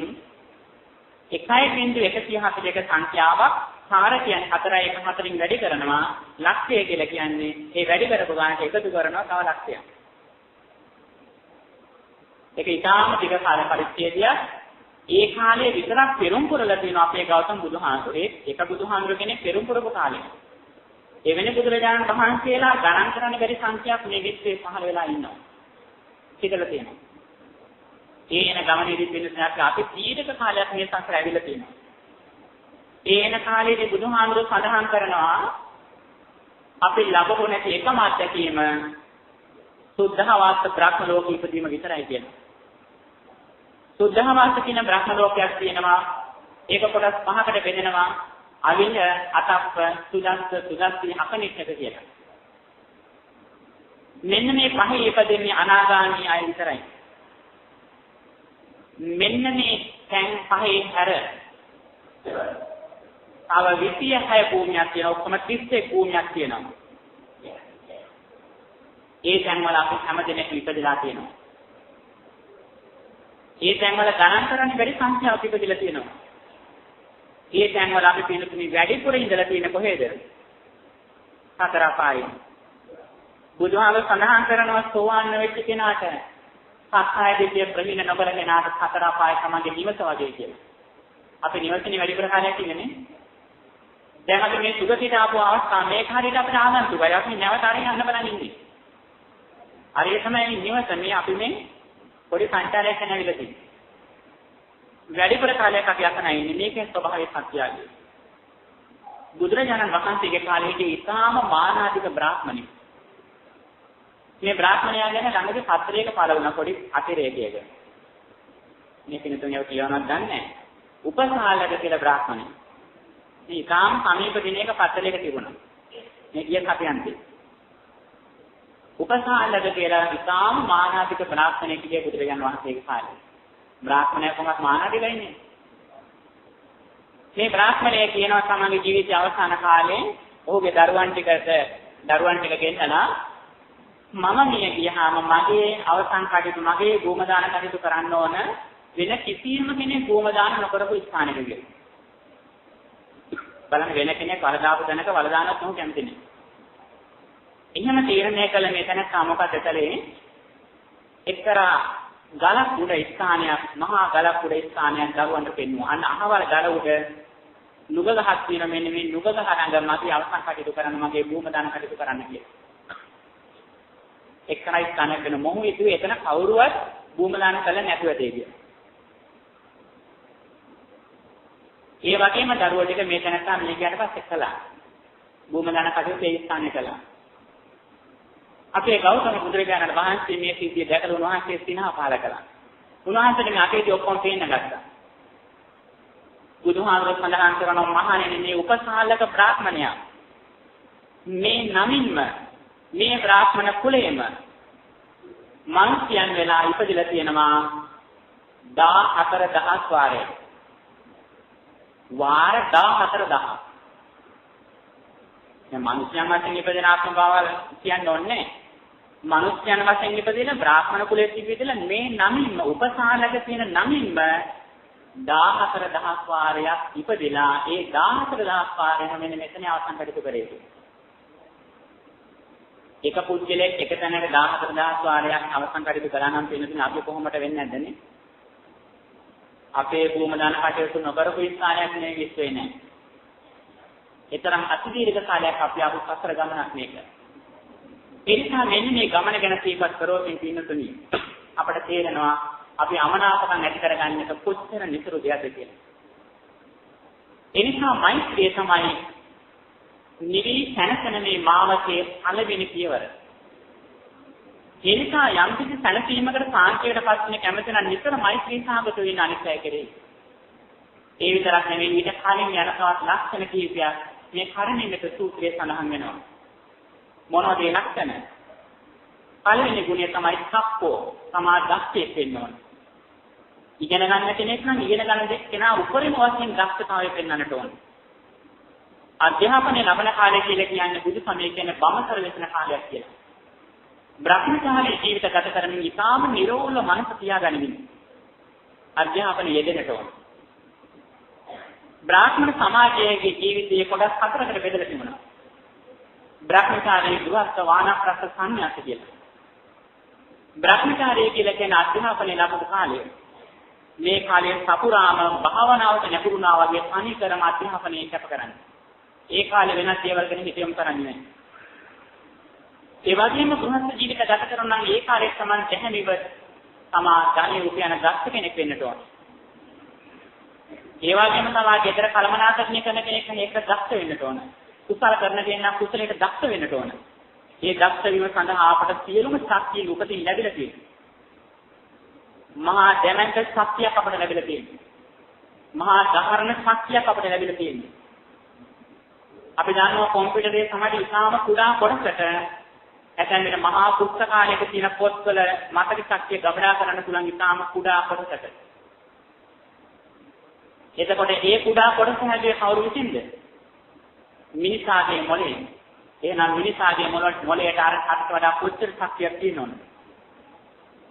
1.141 සංඛ්‍යාවක්. සාර කියන්නේ 4 1 4න් වැඩි කරනවා. ලක්ෂය කියලා කියන්නේ ඒ වැඩි කරපු ගානට එකතු කරනවා තව ලක්ෂයක්. ඒක ඉතාම දිග කාල පරිච්ඡේදයක්. ඒ කාලයේ විතරක් පෙරම් පුරලා තියෙනවා අපේ ගෞතම බුදුහාමුදුරේ. ඒ එක බුදුහාමුදුර කෙනෙක් පෙරම් පුරපු කාලය. එවැනි බුදුරජාණන් වහන්සේලා ගණන් කරන්න බැරි සංඛ්‍යාවක් මේ විශ්වයේ පහළ වෙලා ඉන්නවා. හිතලා තියෙනවා. ඒ එන ගමනේදී වෙන අපි දීර්ඝ කාලයක් මේ සංසාරය ඇවිල්ලා තියෙනවා. ඒ එන කාලයේදී බුදුහාමුදුරුවෝ සඳහන් කරනවා අපි ලැබුණ නැති එකම අත්දැකීම සුද්ධහවාස බ්‍රහ්ම ලෝකෙ ඉපදීම විතරයි කියලා. සුද්ධහවාස කියන බ්‍රහ්ම ලෝකයක් තියෙනවා. ඒක කොටස් පහකට බෙදෙනවා. අවිල, අතප්ප, සුදස්ස, සුදස්සි, අකනිට්ඨක කියලා. මෙන්න මේ පහේ ඉපදෙන්නේ අනාගාමී අය විතරයි. මෙන්න මේ තැන් පහේ හැර තව 26 භූමියක් තියෙනවා. ඔක්කොම 31 භූමියක් තියෙනවා. ඒ තැන්වල අපි හැම දෙනෙක්ම ඉපදලා තියෙනවා. ඒ තැන්වල ගණන් කරන්න බැරි සංඛ්‍යාවක් ඉපදලා තියෙනවා. ඒ තැන්වල අපි පිළිතුරු වැඩිපුර ඉඳලා තියෙන කොහෙද? සතර අපායේ. බුදුහාම සඳහන් කරනවා සෝවාන් වෙච්ච කෙනාට සක්කාය දිට්ඨිය ප්‍රහීන නොකර කෙනාට සතර අපාය තමන්ගේ නිවස වගේ කියලා. අපි නිවසේනේ වැඩිපුර කාලයක් ඉන්නේ නේ. දැන් අපි මේ සුගතියට ආපු අවස්ථාව මේක හරියට අපිට ආගන්තුකයි. අපි නැවත අරගෙන යන්න බලන් ඉන්නේ. හරිය තමයි නිවස මේ අපි මේ පොඩි සංචාරයක් කරන ඇවිල්ලා තියෙන්නේ. වැඩිපුර කාලයක් අපි අතන ඉන්නේ. මේකේ ස්වභාවය සත්‍යයි. බුදුරජාණන් වහන්සේගේ කාලේ හිටියේ ඉතාම මානාධික බ්‍රාහ්මණෙක්. මේ බ්‍රාහ්මණයා ගැන ළඟදී පත්‍රයක පළ වුණා පොඩි අතිරේකයක. මේ පිනතුන් ඒව කියවනවත් දන්නේ නැහැ. උපසාලක කියලා බ්‍රාහ්මණයෙක්. මේ ඉතාම සමීප දිනයක පත්‍රයක තිබුණා. මේ ගිය සතියන්තේ. උපසාලක කියලා ඉතාම මානාධික බ්‍රාහ්මණයෙක් හිටියේ බුදුරජාණන් වහන්සේගේ කාලේ. බ්‍රාහ්මණයා කොහොමද මානාධිකයිනේ? මේ බ්‍රාහ්මණය කියනවා තමන්ගේ ජීවිතයේ අවසාන කාලේ ඔහුගේ දරුවන් ටික ගෙන්නලා මම මිය ගියාම මගේ අවසන් කටයුතු මගේ භූම දාන කටයුතු කරන්න ඕන වෙන කිසිම කෙනෙක් භූම දාන නොකරපු ස්ථානයක කියලා. බලන්න වෙන කෙනෙක් වලදාපු තැනක වලදානත් ඔහු කැමති නෑ. එහෙම තීරණය කළ මේ තැනත්තා මොකද කළේ? එක්තරා ගලක් උඩ ස්ථානයක්, මහා ගලක් උඩ ස්ථානයක් දරුවන්ට පෙන්වුවා. අන්න අහවල් ගල උඩ නුග ගහක් තියෙන, මෙන්න මේ නුග ගහ ළඟ මගේ අවසන් කටයුතු කරන්න, මගේ භූම දාන කටයුතු කරන්න කියලා. එක්තරා ස්ථානයක් වෙන මොහු හිතුවේ එතන කවුරුවත් භූම දාන කළා නැතුව ඇතේ කියලා. ඒ වගේම දරුවෝ ටික මේ තැනත්තා මිය ගියාට පස්සේ කළා. භූම දාන කටයුතු ඒ ස්ථානයේ කළා. අපේ ගෞතම බුදුරජාණන් වහන්සේ මේ සිද්ධිය දැකලා උන්වහන්සේ සිනහ පහල කළා. උන්වහන්සේට මේ අතීතය ඔක්කොම පේන්න ගත්තා. බුදුහාමුදුරුවෝ සඳහන් කරනවා, මහණෙනි, මේ උපසාලක බ්‍රාහ්මණයා මේ නමින්ම මේ බ්‍රාහ්මණ කුලයේම මනුෂ්‍යයන් වෙලා ඉපදිලා තියෙනවා 14,000 වාරයක්. වාර 14,000. දැන් මනුෂ්‍යයන් වශයෙන් ඉපදෙන ආත්ම භාවය කියන්න ඕනේ. මනුෂ්‍යයන් වශයෙන් ඉපදෙන බ්‍රාහ්මණ කුලයේ ඉපදෙලා මේ නමින්ම උපසාලක තියෙන නමින්ම 14,000 වාරයක් ඉපදෙලා ඒ 14,000 වාරයම මෙන්න මෙතන අවසන් කටයුතු කරේ. එක පුද්ගලයෙක් එක තැනක 14,000 වාරයක් අවසන් කටයුතු කළා නම් පින්නතුනේ අපි කොහොමද වෙන්නේ නැද්දනේ? අපේ භූම දාන කටයුතු නොකරපු ස්ථානයක් නෙවෙයි විශ්වේ නෑ. ඒ තරම් අතිදීර්ඝ කාලයක් අපි ආපු සසර ගමනක් මේක. ඒ නිසා මෙන්න මේ ගමන ගැන සිහිපත් කරොත් පින්නතුනි අපට තේරෙනවා අපි අමනාපකම් ඇති කරගන්න එක කොච්චර නිසරු දෙයක්ද කියලා. ඒ නිසා මෛත්‍රිය තමයි නිවි සැනසෙන මේ මාවතේ පළවෙනි පියවර. ඒ නිසා යම් කිසි සැනසීමකට සාන්තියකට පත් වෙන කැමති නම් නිතර මෛත්‍රී සහගත වෙන්න අනිත් අය කෙරෙහි. ඒ විතරක් නෙවෙයි, ඊට කලින් යන තවත් ලක්ෂණ කිහිපයක් මේ කරුණීමෙත සූත්‍රයේ සඳහන් වෙනවා. මොනවද ඒ ලක්ෂණ? පළවෙනි ගුණය තමයි සක්කෝ, තමා දක්ෂයෙක් වෙන්න ඕන. ඉගෙන ගන්න කෙනෙක් නම් ඉගෙන ගන්න දෙයක් කෙනා උපරිම වශයෙන් දක්ෂතාවය පෙන්වන්නට ඕන. අධ්‍යාපනය ලබන කාලය කියලා කියන්නේ බුදු සමය කියන්නේ බමසර වෙසෙන කාලයක් කියලා. බ්‍රහ්මචාරී ජීවිත ගත කරමින් ඉතාම නිරෝල මනස තියාගනිමින් අධ්‍යාපනය යෙදෙන්නට ඕන. බ්‍රාහ්මණ සමාජයේ ජීවිතයේ කොටස් හතරකට බෙදලා තිබුණා. බ්‍රහ්මචාරී, ගෘහස්ಥ, වානප්‍රස්ථ, සන්න්‍යාස කියලා. බ්‍රහ්මචාරී කියලා කියන අධ්‍යාපනය ලැබපු කාලය. මේ කාලයේ සපුරාම භාවනාවට නැඹුරුනා වගේ තනිකරම අධ්‍යාපනයේ කැප කරන්නේ. ඒ කාලේ වෙනස් දේවල් ගැන හිත යොමු කරන්නේ නැහැ. ඒ වගේම ගෘහස්ಥ ජීවිත ගත කරන නම් ඒ කාලේ සමන් දැහැමිව තමා ධනෙ උපයන දක්ෂ කෙනෙක් වෙන්නට ඕන. ඒ වගේම තමා ගෙදර කළමනාකරණය කරන කෙනෙක් නම් ඒකට දක්ෂ වෙන්නට ඕන. කුසල කරන කෙනෙක් නම් කුසලයට දක්ෂ වෙන්නට ඕන. මේ දක්ෂ වීම සඳහා අපට සියලුම ශක්තිය උපතින් ලැබිලා තියෙනවා. මහා දැමැන්ත ශක්තියක් අපට ලැබිලා තියෙනවා. මහා ධාරණ ශක්තියක් අපට ලැබිලා තියෙනවා. අපි දන්නවා කම්පියුටරයේ සමහර ඉතාම කුඩා කොටසට ඇතැම් විට මහා පුස්තකාලයක තියෙන පොත්වල මතක ශක්තිය ගබඩා කරන්න පුළුවන් ඉතාම කුඩා කොටසට. එතකොට ඒ කුඩා කොටස හැදුවේ කවුරු විසින්ද? මිනිසාගේ මොළයෙන්. එහෙනම් මිනිසාගේ මොළයට අර අට වඩා කොච්චර ශක්තියක් තියෙනවද?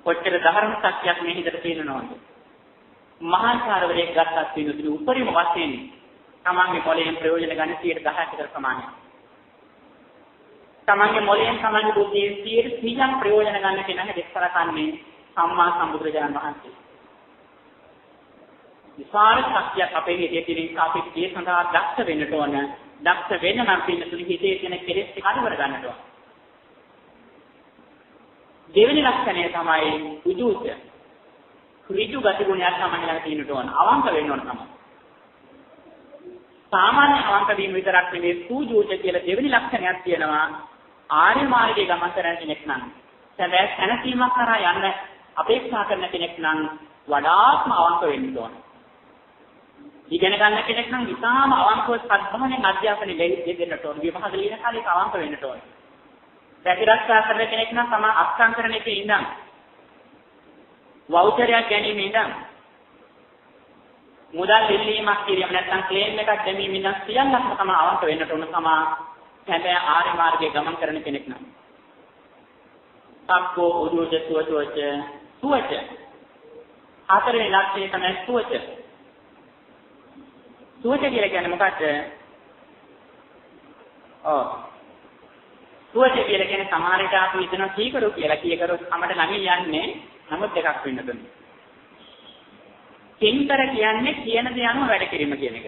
කොච්චර ධර්ම ශක්තියක් මේ හිතට තියෙනවද? මහා චාරවරයෙක් ගත්තත් වෙනුදින උපරිම වශයෙන් තමන්ගේ මොළයෙන් ප්‍රයෝජන ගන්න 10%ක් විතර ප්‍රමාණයක්. තමන්ගේ මොළයෙන් තමන්ගේ බුද්ධියෙන් 100%ක් ප්‍රයෝජන ගන්න කෙනා හැටියට සලකන්නේ සම්මා සම්බුදුරජාණන් වහන්සේ. විශාල ශක්තියක් අපේ හිතේ තියෙන නිසා අපි ඒ සඳහා දක්ෂ වෙන්නට ඕන. දක්ෂ වෙන්න නම් පින්නතුනි හිතේ තියෙන කෙලෙස් ටික අඩු කර ගන්නට ඕන. දෙවෙනි ලක්ෂණය තමයි උජූච. ඍජු ගති ගුණයක් තමයි ළඟ තියෙන්නට ඕන. අවංක වෙන්න ඕන තමයි. සාමාන්‍ය අවංක වීම විතරක් නෙවෙයි, සූජූච කියලා දෙවෙනි ලක්ෂණයක් තියෙනවා. ආර්ය මාර්ගයේ ගමන් කරන කෙනෙක් නම්, සැබෑ සැනසීමක් කරා යන්න අපේක්ෂා කරන කෙනෙක් නම් වඩාත්ම අවංක වෙන්න ඕන. ඉගෙන ගන්න කෙනෙක් නම් ඉතාම අවංකව සත්භාවයෙන් අධ්‍යාපනය දෙන්නට ඕන. විභාග ලියන කාලේක අවංක වෙන්නට ඕන. රැකිරක්ෂා කරන කෙනෙක් නම් තමා අත්සන් කරන එකේ ඉඳන්, වවුචරයක් ගැනීම ඉඳන්, මුදල් ඉල්ලීමක් කිරීම නැත්නම් ක්ලේම් එකක් දැමීම ඉඳන් සියල්ලක්ම තමා අවංක වෙන්නට ඕන තමා සැබෑ ආර්ය මාර්ගයේ ගමන් කරන කෙනෙක් නම්. සක්කෝ උජූච සුවචෝච සුවච. හතරවෙනි ලක්ෂණය තමයි සුවච. සුවච කියලා කියන්නේ මොකක්ද? ඔව්. සුවච කියලා කියන්නේ සමහර විට අපි හිතනවා කීකරු කියලා. කීකරු අපට ළඟින් යන්නේ නමුත් දෙකක් වෙන්න දුන්නේ. කිංකර කියන්නේ කියන දේ අනුව වැඩ කිරීම කියන එක.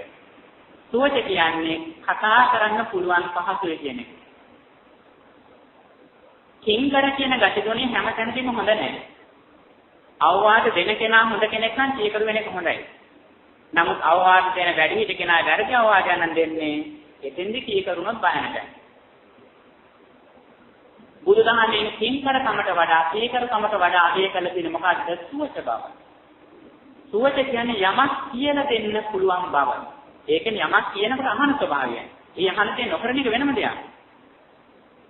සුවච කියන්නේ කතා කරන්න පුළුවන් පහසුව කියන එක. කිංකර කියන ගති ගුණය හැම තැනදීම හොඳ නෑ. අවවාද දෙන කෙනා හොඳ කෙනෙක් නම් කීකරු වෙන එක හොඳයි. නමුත් අවවාද දෙන වැඩිහිටි කෙනා වැරදි අවවාදයක් නම් දෙන්නේ එතෙන්දි කීකරුණොත් භයානකයි. බුදුදහමේ කිංකර කමට වඩා කීකරු කමට වඩා අගය කළ තියෙන මොකද්ද? සුවච බව. සුවච කියන්නේ යමක් කියලා දෙන්න පුළුවන් බව. ඒ කියන්නේ යමක් කියනකොට අහන ස්වභාවයයි. ඒ අහන දේ නොකරන එක වෙනම දෙයක්.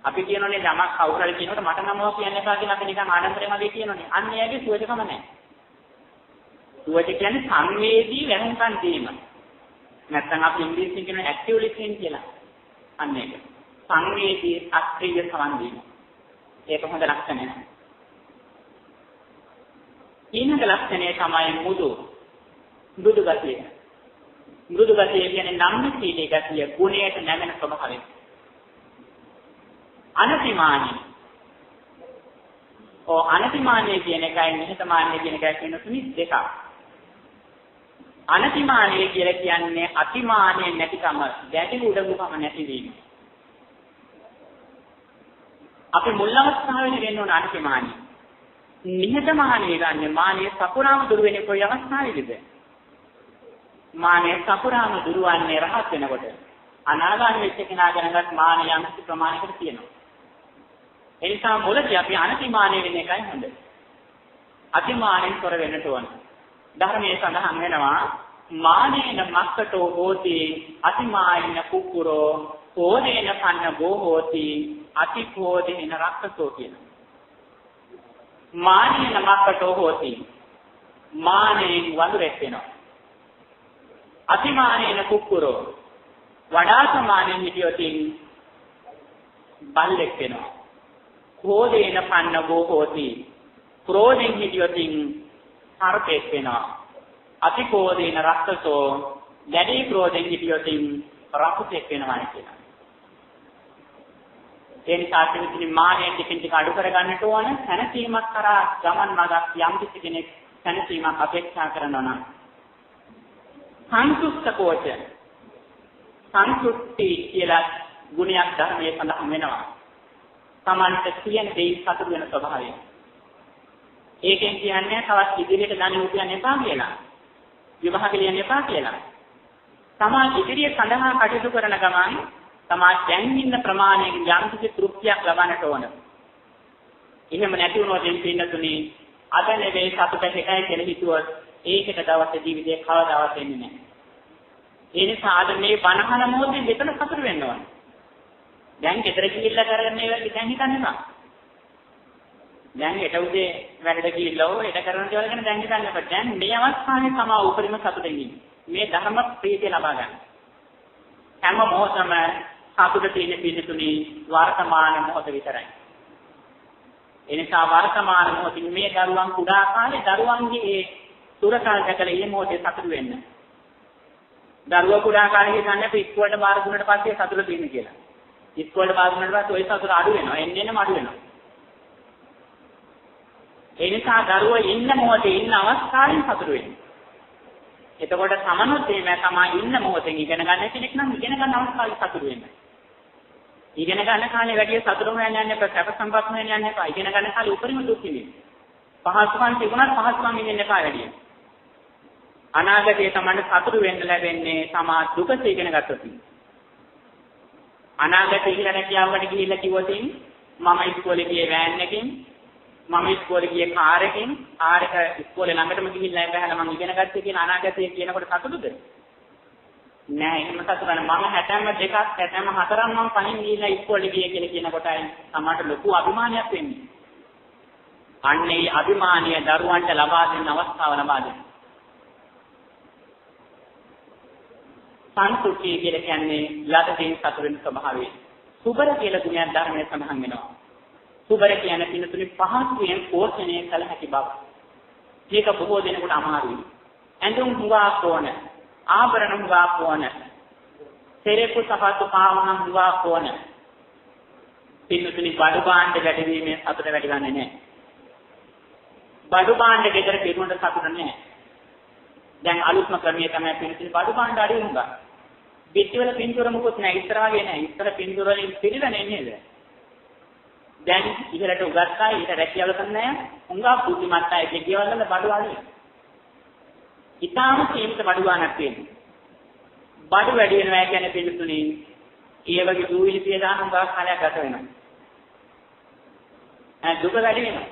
අපි කියනෝනේ යමක් කවුරු හරි කියනකොට මට නම් ඔවා කියන්න එපා කියලා අපි නිකන් ආඩම්බරයෙන් වගේ කියනෝනේ. අන්න එයාගේ සුවචකම නැහැ. සුවච කියන්නේ සංවේදී වැහුම්කන් දීම. නැත්නම් අපි ඉංග්‍රීසියෙන් කියන ඇක්ටිව් ලිසනින් කියලා. අන්න ඒක. සංවේදී අක්‍රීය සවන් දීම. ඒක හොඳ ලක්ෂණයක්. ඊළඟ ලක්ෂණය තමයි මුදු. මෘදු ගතිය. මෘදු ගතිය කියන්නේ නම්නශීලී ගතිය, ගුණයට නැමෙන ස්වභාවය. අනතිමානී. ඔව් අනතිමානී කියන එකයි නිහතමානී කියන එකයි කියන තුනි දෙකක්. අනතිමානී කියලා කියන්නේ අතිමානය නැතිකම, දැඩි උඩඟුකම නැතිවීම. අපි මුල් අවස්ථාවේදී වෙන්න ඕන අනතිමානී. නිහතමානී ගන්න මානිය සපුරාම දුර වෙන්නේ කොයි අවස්ථාවේදීද? මානය සපුරාම දුරවන්නේ රහත් වෙනකොට. අනාගාමී වෙච්ච කෙනා ගැනවත් මානය යම් කිසි ප්‍රමාණයකට තියෙනවා. ඒ නිසා මුලදී අපි අනතිමානී වෙන එකයි හොඳ. අතිමානෙන් තොර වෙන්නට ඕන. ධර්මයේ සඳහන් වෙනවා මානේන මක්කටෝ හෝති අතිමායින කුක්කුරෝ කෝදේන පන්න බෝ හෝති අතිකෝදේන රක්කසෝ කියලා. මානේන මක්කටෝ හෝති මානෙන් වඳුරෙක් වෙනවා. අතිමානේන කුක්කුරෝ වඩා සමානෙන් හිටියොතින් බල්ලෙක් වෙනවා. කෝදේන පන්න බෝ හෝති ක්‍රෝධෙන් හිටියොතින් සර්පෙක් වෙනවා. අතිකෝදේන රක්කසෝ දැඩි ක්‍රෝධෙන් හිටියොතින් රකුසෙක් වෙනවා කියලා. ඒ නිසා පිළිතුරු මානය ටිකින් ටික අඩු කරගන්නට ඕන. සැනසීමක් කරා ගමන් මඟක් යම් කිසි කෙනෙක් සැනසීමක් අපේක්ෂා කරනවා නම් සංසුෂ්ඨකෝච සංසුෂ්ටි කියලා ගුණයක් ධර්මයේ සඳහන් වෙනවා. තමන්ට කියන දේ සතුටු වෙන ස්වභාවය. ඒකෙන් කියන්නේ තවත් ඉදිරියට ධනෙ උපයන්න එපා කියලා. විවාහ ලියන්න එපා කියලා. තමා ඉදිරිය සඳහා කටයුතු කරන ගමන් තමා දැන් ඉන්න ප්‍රමාණයෙන් යම් කිසි තෘප්තියක් ලබන්නට ඕන. එහෙම නැති වුණොත් එම් පින්නතුනි අද නෙවෙයි සතුට එකයි කියලා හිතුවොත් ඒකට දවස් ජීවිතේ කවදාවත් එන්නේ නැහැ. ඒ නිසා අද මේ බණහන මොහොතේ මෙතන සතුට වෙන්න ඕන. දැන් ගෙදර ගිහිල්ලා කරගෙන ඒවා දැන් හිතන්න එපා. දැන් හෙට උදේ වැඩට ගිහිල්ලා ඕ හෙට කරන දේවල් ගැන දැන් හිතන්න එපා. දැන් මේ අවස්ථාවේ තමා උපරිම සතුටින් ඉන්නේ. මේ ධර්ම ප්‍රීතිය ලබා ගන්න. හැම මොහොතම සතුට තියෙන පිළිතුණි වර්තමාන මොහොත විතරයි. ඒ නිසා වර්තමාන මොහොතින් මේ දරුවන් කුඩා කාලේ දරුවන්ගේ ඒ සුරකල් දැකලා මේ මොහොතේ සතුටු වෙන්න. දරුවා කුඩා කාලේ හිතන්නේ අපි ඉස්කෝලේට බාර දුන්නට පස්සේ සතුට තියෙන කියලා. ඉස්කෝලේට බාර දුන්නට පස්සේ ওই සතුට අඩු වෙනවා. එන්න එන්නම අඩු වෙනවා. ඒ නිසා දරුවා ඉන්න මොහොතේ ඉන්න අවස්ථාවෙන් සතුටු වෙන්න. එතකොට තමනුත් එහෙම තමා ඉන්න මොහොතෙන් ඉගෙන ගන්න කෙනෙක් නම් ඉගෙන ගන්න අවස්ථාවේ සතුටු වෙන්න. ඉගෙන ගන්න කාලේ වැඩි සතුටු හොයන්න යන්න එපා, සැප සම්පත් හොයන්න යන්න එපා. ඉගෙන ගන්න කාලේ උපරිම දුක් විඳින්න. පහසුකම් තිබුණත් පහසුකම් විඳින්න එපා වැඩි. අනාගතයේ තමන්ට සතුටු වෙන්න ලැබෙන්නේ තමා දුක ඉගෙන ගත්තොත්. අනාගතේ කියලා රැකියාවකට ගිහිල්ලා කිව්වොත් මම ඉස්කෝලේ ගියේ වෑන් එකකින්, මම ඉස්කෝලේ ගියේ කාර් එකකින්, කාර් එක ඉස්කෝලේ ළඟටම ගිහිල්ලා බහැලා මං ඉගෙන ගත්තේ කියන අනාගතයේ කියනකොට සතුටුද? නෑ, එහෙම සතුටු නෑ. මම 72ක් 74ක් මං පහින් ගිහිල්ලා ඉස්කෝලේ ගියේ කියලා කියනකොටයි තමන්ට ලොකු අභිමානයක් වෙන්නේ. අන්න ඒ අභිමානය දරුවන්ට ලබා දෙන්න අවස්ථාව ලබා දෙන්න. සංසුට්ඨිය කියලා කියන්නේ ලද දෙයින් සතුට වෙන ස්වභාවය. සුබර කියලා ගුණයක් ධර්මයේ සඳහන් වෙනවා. සුබර කියන පින්නතුනි පහසුවෙන් පෝෂණය කළ හැකි බව. මේක බොහෝ දෙනෙකුට අමාරුයි. ඇඳුම් හුඟක් ඕන, ආභරණ හුඟක් ඕන, සෙරෙප්පු සපත්තු පාවහන් හුඟක් ඕන. පින්නතුනි බඩු භාණ්ඩ වැඩි වීමෙන් සතුට වැඩි වන්නේ නැහැ. බඩු භාණ්ඩ ගෙදර පිරුණට සතුට නැහැ. දැන් අලුත්ම ක්‍රමය තමයි පිළිතුරු බඩු භාණ්ඩ අඩු වෙනවා. බිත්තිවල පින්තූර මොකුත් නැහැ. ඉස්සර වගේ නැහැ. ඉස්සර පින්තූර වලින් පිළිලා නේද? දැන් ඉහළට උගත් අය ඊට රැකියාවල කරන අය හුඟක් බුද්ධිමත් අය ගෙවල් වල බඩු අඩුයි. ඉතාම සීමිත බඩු ගානක් තියෙනවා. බඩු වැඩි වෙනවා කියන්නේ පිළිතුරුනේ ඒ වගේ දූවිලි පිය දාන හුඟක් කාලයක් ගත වෙනවා. දුක වැඩි වෙනවා.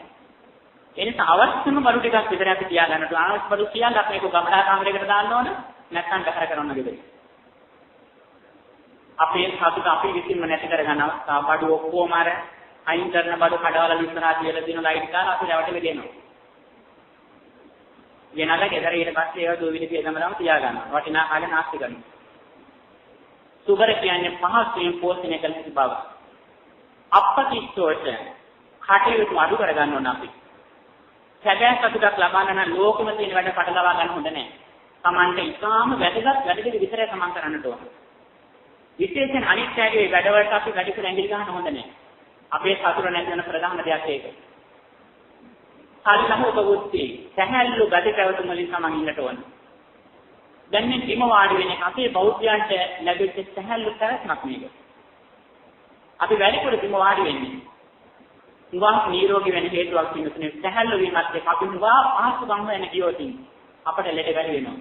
ඒ නිසා අවශ්‍යම බඩු ටිකක් විතර අපි තියාගන්නට ඕන. අනවශ්‍ය බඩු සියල්ල අපි ඒක ගමඩා කාමරයකට දාන්න ඕන. නැත්නම් බහැර කරන්න ගෙදර. අපේ සතුට අපි විසින්ම නැති කරගන්න අවස්ථාව බඩු ඔක්කොම අර අයින් කරන බඩු කඩවල ඉස්සරහා තියලා තියෙන ලයිට් දාලා අපි රැවටෙල දෙනවා. ගෙනල්ලා ගෙදර ඊට පස්සේ ඒවා දූවිලි පිය දමලම තියාගන්නවා. වටිනා කාලේ නාස්ති කරනවා. සුබර කියන්නේ පහසුවෙන් පෝෂණය කළ හැකි බව. අප්පතිස්සෝච කටයුතු අඩු කරගන්න ඕන අපි. සැබෑ සතුටක් ලබන්න නම් ලෝකෙම තියෙන වැඩ පටලවා ගන්න හොඳ නෑ. Tamante ඉතාම වැදගත් වැඩ ටික විතරයි තමන් කරන්නට ඕන. විශේෂයෙන් අනිත් අයගේ වැඩවලට අපි වැඩිපුර ඇඟිලි ගන්න හොඳ නෑ. අපේ සතුට නැති වෙන ප්‍රධාන දෙයක් ඒක. සල්ලහ උපවුත්ති සැහැල්ලු ගති පැවතුම් වලින් තමන් ඉන්නට ඕන. දැන් මේ බිම වාඩි වෙන එක අපේ බෞද්ධයන්ට ලැබිච්ච සැහැල්ලු පැවැත්මක් මේක. අපි වැඩිපුර බිම වාඩි වෙන්නේ. හුඟක් නිරෝගී වෙන හේතුවක් තියෙනවා. සැහැල්ලු වීමත් එක්ක අපි හුඟක් පහසුකම් වෙන ගියොත් අපට ලෙඩ වැඩි වෙනවා.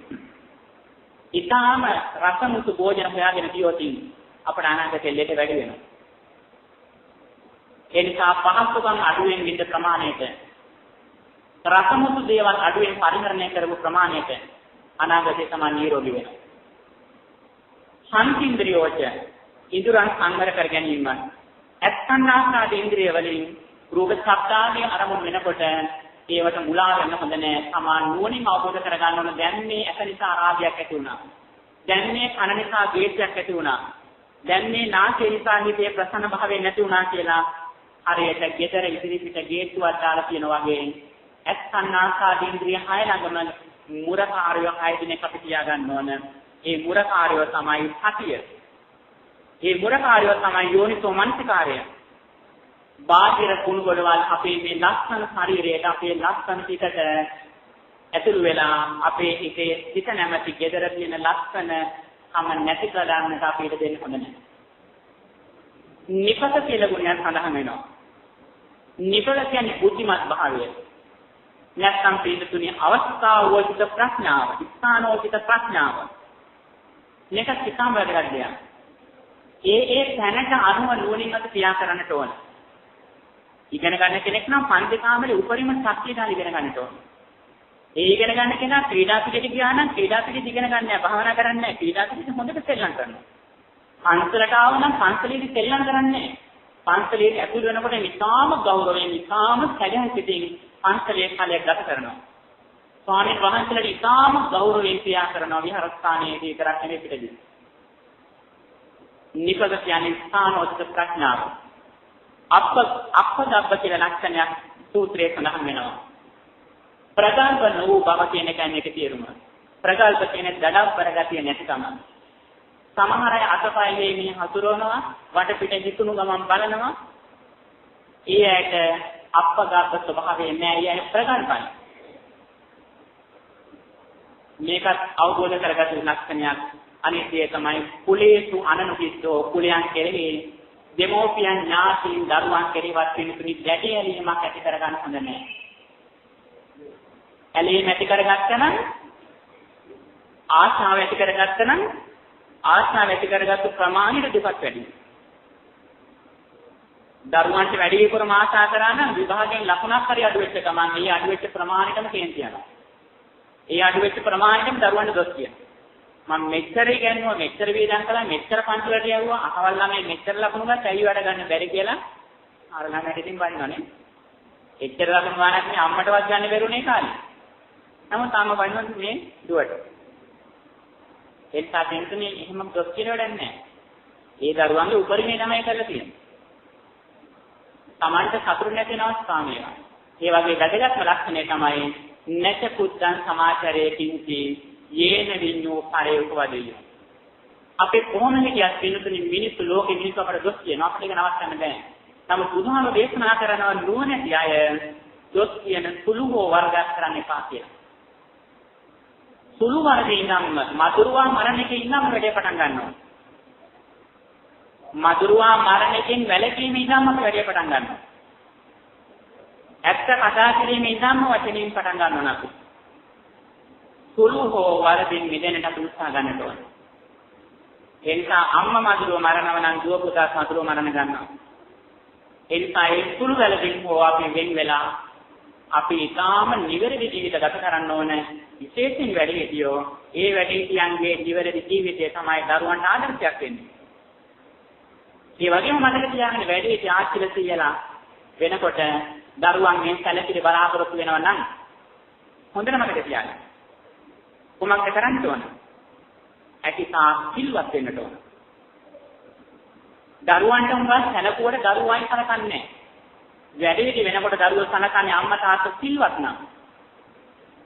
ඊටාම රසමුතු භෝජන හොයාගෙන ගියොත් අපට අනාගතේ ලෙඩ වැඩි වෙනවා. ඒ නිසා පහසුකම් අඩුවෙන් විඳ ප්‍රමාණයට රසමුතු දේවල් අඩුවෙන් පරිහරණය කරපු ප්‍රමාණයට අනාගතේ තමයි නිරෝගී වෙනවා. සංකේන්ද්‍රියෝච ඉඳුරන් සංවර කර ගැනීම. ඇත්තන්නාසාදී ඉන්ද්‍රිය වලින් රූප ශබ්ද ආදී අරමුණු වෙනකොට ඒවට මුලා වෙන්න හොඳ නෑ. සමාන නුවණින් අවබෝධ කරගන්න ඕන. දැන් මේ ඇස නිසා රාගයක් ඇති වුණා. දැන් මේ කන නිසා ද්වේෂයක් ඇති වුණා. දැන් මේ නාසය නිසා හිතේ ප්‍රසන්න භාවය නැති වුණා කියලා හරියට ගෙදර ඉදිරි පිට ගේට්ටුවක් දාලා තියෙනා වගේ ඇස් කන් නාසාදී ඉන්ද්‍රිය හය ළඟම මුරකාරයෝ හය දෙනෙක් අපි තියාගන්න ඕන. ඒ මුරකාරයෝ තමයි සතිය. ඒ මුරකාරයෝ තමයි යෝනිසෝ මනසිකාරය. බාහිර කුණු ගොඩවල් අපේ මේ ලස්සන ශරීරයට අපේ ලස්සන හිතට ඇතුළු වෙලා අපේ හිතේ හිත නැමැති gedara තියෙන ලස්සන කම නැති කරගන්නට අපිට දෙන්න හොඳ නැහැ. නිපක කියලා ගුණයක් සඳහන් වෙනවා. නිපක කියන්නේ බුද්ධිමත් භාවය. නැත්නම් පිළිතුරුනේ අවස්ථාවෝචිත ප්‍රඥාව, ස්ථානෝචිත ප්‍රඥාව. මේක ඉතාම වැදගත් දෙයක්. ඒ ඒ තැනට අනුව නුවණින් අත ක්‍රියා කරන්නට ඕන. ඉගෙන ගන්න කෙනෙක් නම් පන්ති කාමරේ උපරිම ශක්තිය දාලා ඉගෙන ගන්නට ඕන. ඒ ඉගෙන ගන්න කෙනා ක්‍රීඩා පිටට ගියා නම් ක්‍රීඩා පිටේ ඉගෙන ගන්න නෑ, භාවනා කරන්නේ නෑ. ක්‍රීඩා පිටේ හොඳට සෙල්ලම් කරනවා. පන්සලට ආව නම් පන්සලේදී සෙල්ලම් කරන්නේ නෑ. පන්සලේ ඇතුල් වෙනකොට ඉතාම ගෞරවයෙන් ඉතාම සැලැහසිතින් පන්සලේ කාලයක් ගත කරනවා. ස්වාමීන් වහන්සේලාට ඉතාම ගෞරවයෙන් ක්‍රියා කරනවා විහාරස්ථානයේදී විතරක් නෙවෙයි පිටදී. නිපද කියන්නේ ස්ථානෝචිත ප්‍රඥාව. අප අපදබ්බ කියලා ලක්ෂණයක් සූත්‍රයේ සඳහන් වෙනවා. ප්‍රගල්භ නොවූ බව කියන එකයි මේකේ තේරුම. ප්‍රගල්භ කියන්නේ දඩබ්බර ගතිය නැතිකම. සමහර අය අතපය මේ හසුරවනවා, වටපිට හිතුණු ගමන් බලනවා. ඒ ඇයට අපගාත ස්වභාවය නෑ, ඒ අය ප්‍රගල්භයි. මේකත් අවබෝධ කරගත යුතු ලක්ෂණයක්. අනිත් දේ තමයි කුලේසු අනනුහිතෝ, කුලයන් කෙරෙහි දෙමෝපියන් ඥාතීන් දරුවන් කෙරෙහිවත් වෙනුතුනි දැඩි ඇලීමක් ඇති කරගන්න හොඳ නෑ. ඇලීම ඇති කරගත්තා නම්, ආශාව ඇති කරගත්තා නම්, ආශාව ඇති කරගත්තු ප්‍රමාණයට දුකක් වැඩි. දරුවන්ට වැඩිපුරම ආශා කරා නම් විභාගයෙන් ලකුණක් හරි අඩු වෙච්ච ගමන් ඒ අඩු වෙච්ච ප්‍රමාණයටම කේන්ති යනවා. ඒ අඩු වෙච්ච ප්‍රමාණයටම දරුවන්ට දොස් කියනවා. මම මෙච්චර ඉගෙනුවා, මෙච්චර වේදන් කළා, මෙච්චර පන්ති වලට යවුවා, අහවල් ළමයි මෙච්චර ලකුණු ගත්තා, ඇයි වැඩ ගන්න බැරි කියලා අර ළමයට ඉතින් බනිනවනේ. එච්චර ලකුණු ගන්නත් මේ අම්මටවත් ගන්න බැරුණේ කාලේ. නමුත් අම්මා බනිනවා මේ දුවට. ඒ නිසා දෙන්තුනේ එහෙම දොස් කියන වැඩක් නැහැ. ඒ දරුවන්ගේ උපරිමය තමයි කරලා තියෙන්නේ. Tamanට සතුරු නැති වෙන අවස්ථා මේවා. ඒ වගේ වැදගත්ම ලක්ෂණය තමයි නැච කුද්දං සමාචරයේ කිංචි යේන විඤ්ඤෝ පරේ උපවදෙය. අපේ කොහොම හිටියත් වෙනතුනි මිනිස්සු ලෝකෙ මිනිස්සු අපට දොස් කියනවා, අපිට ඒක නවත්තන්න බෑ. නමුත් බුදුහාම දේශනා කරනවා නුවණැති අය දොස් කියන සුළු හෝ වරදක් කරන්න එපා කියලා. සුළු වරදේ ඉඳන්ම මතුරුවා මරණ එකේ ඉඳන්ම වැඩේ පටන් ගන්නවා. මතුරුවා මරණ එකෙන් වැළකීම ඉඳන්ම අපි වැඩේ පටන් ගන්නවා. ඇත්ත කතා කිරීමේ ඉඳන්ම වචනයෙන් පටන් ගන්නවා අපි. සුළු හෝ වරදින් මිදෙන්නට අපි උත්සාහ ගන්නට ඕන. ඒ නිසා අම්මා මధుරව මරනවා නම් දුව පුතා මధుරව මරණ ගන්නවා. ඒ නිසා ඒ සුළු වැළඳින් හෝ අපි වෙන් වෙලා අපි ඊටාම නිවැරදි ජීවිත ගත කරන්න ඕන. විශේෂයෙන් වැඩිහිටියෝ ඒ වැඩිහිටියන්ගේ නිවැරදි ජීවිතය තමයි දරුවන්ට ආදර්ශයක් වෙන්නේ. ඒ වගේම මතක තියාගන්න වැඩිහිටි ආච්චිල සීයලා වෙනකොට දරුවන්ගෙන් සැලකිලි බලාපොරොත්තු වෙනවා නම් හොඳට මතක තියාගන්න. කුමක්ද කරන්න ඕන? ඇතිසා සිල්වත් වෙන්නට ඕන. දරුවන්ට උන්වත් සැලකුවට දරුවයි සලකන්නේ නැහැ. වැඩිහිටි වෙනකොට දරුවෝ සලකන්නේ අම්මා තාත්තා සිල්වත් නම්.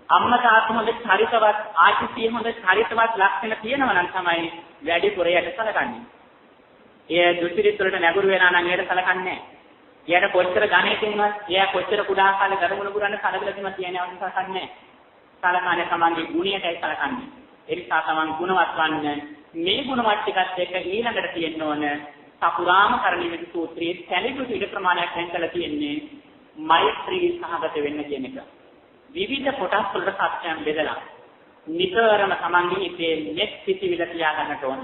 අම්මා තාත්තා හොඳ චරිතවත්, ආචිතිය හොඳ චරිතවත් ලක්ෂණ තියෙනවා නම් තමයි වැඩිපුර යට සලකන්නේ. එය දුසිරිත වලට නැඹුරු වෙනා නම් එයට සලකන්නේ නැහැ. එයාට කොච්චර ධනෙ තිබුණත්, එයා කොච්චර කුඩා කාලේ දරුමුණු පුරන්න කලබල තිබුණත් කියන්නේ අවශ්‍ය සලකන්නේ නැහැ. සලකන්නේ තමන්ගේ ගුණයටයි සලකන්නේ. ඒ නිසා තමන් ගුණවත් වන්න මේ ගුණවත් ටිකත් එක්ක ඊළඟට තියෙන්න ඕන සපුරාම කරණීයමෙති සූත්‍රයේ සැලකිලි ඉඩ ප්‍රමාණයක් වෙන් කරලා තියෙන්නේ මෛත්‍රී සහගත වෙන්න කියන එක. විවිධ කොටස් වලට සත්‍යයන් බෙදලා නිතරම තමන්ගේ හිතේ මෙත් සිතිවිල්ල තියාගන්නට ඕන.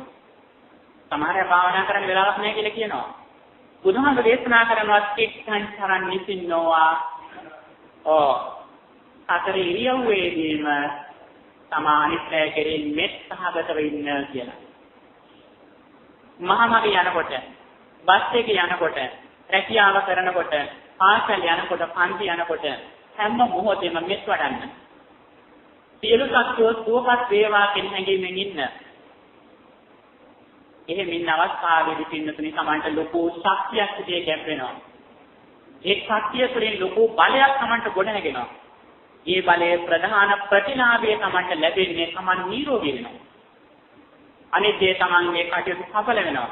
සමහර අය භාවනා කරන්න වෙලාවක් නැහැ කියලා කියනවා. බුදුහාමුදුරු දේශනා කරනවා තික්ඛං චරන් නිසින්නෝවා. ඔව් හතර ඉරියව්වේදීම තමා අනිත්‍ය කෙරෙහි මෙත් සහගතව ඉන්න කියලා. මහා මගේ යනකොට, බස් එකේ යනකොට, රැකියාව කරනකොට, පාසල් යනකොට, පන්ති යනකොට හැම මොහොතේම මෙත් වඩන්න. සියලු සත්වෝ සුවපත් වේවා කියන හැඟීමෙන් ඉන්න. එහෙම ඉන්න අවස්ථාවේදී පින්නතුනි තමන්ට ලොකු ශක්තියක් හිතේ ගැප් වෙනවා. ඒ ශක්තිය තුළින් ලොකු බලයක් තමන්ට ගොඩනගෙනවා. ඒ බලයේ ප්‍රධාන ප්‍රතිලාභය තමන්ට ලැබෙන්නේ තමන් නිරෝගී වෙනවා. අනිත් දේ තමන්ගේ කටයුතු සඵල වෙනවා.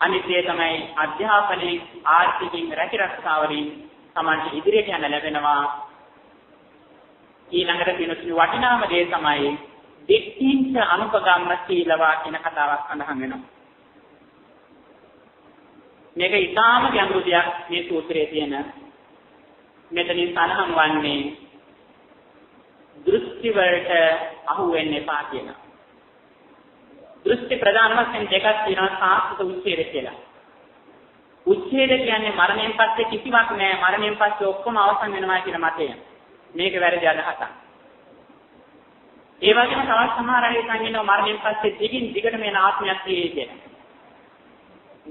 අනිත් දේ තමයි අධ්‍යාපනයේ ආර්ථිකයෙන් රැකිරක්ෂාවලින් තමන්ට ඉදිරියට යන්න ලැබෙනවා. ඊළඟට පින්නතුනි වටිනාම දේ තමයි දිට්ඨිංච අනුපගම්ම සීලවා කියන කතාවක් සඳහන් වෙනවා. මේක ඉතාම ගැඹුරු දෙයක් මේ සූත්‍රයේ තියෙන. මෙතනින් සඳහන් වන්නේ දෘෂ්ටි වලට අහු වෙන්න එපා කියලා. දෘෂ්ටි ප්‍රධාන වශයෙන් දෙකක් තියෙනවා සාස්ත්‍ව උච්ඡේද කියලා. උච්ඡේද කියන්නේ මරණයෙන් පස්සේ කිසිවක් නෑ, මරණයෙන් පස්සේ ඔක්කොම අවසන් වෙනවා කියන මතය. මේක වැරදි අදහසක්. ඒ වගේම තවත් සමහර අය හිතන් ඉන්නවා මරණයෙන් පස්සේ දිගින් දිගටම යන ආත්මයක් තියෙයි කියලා.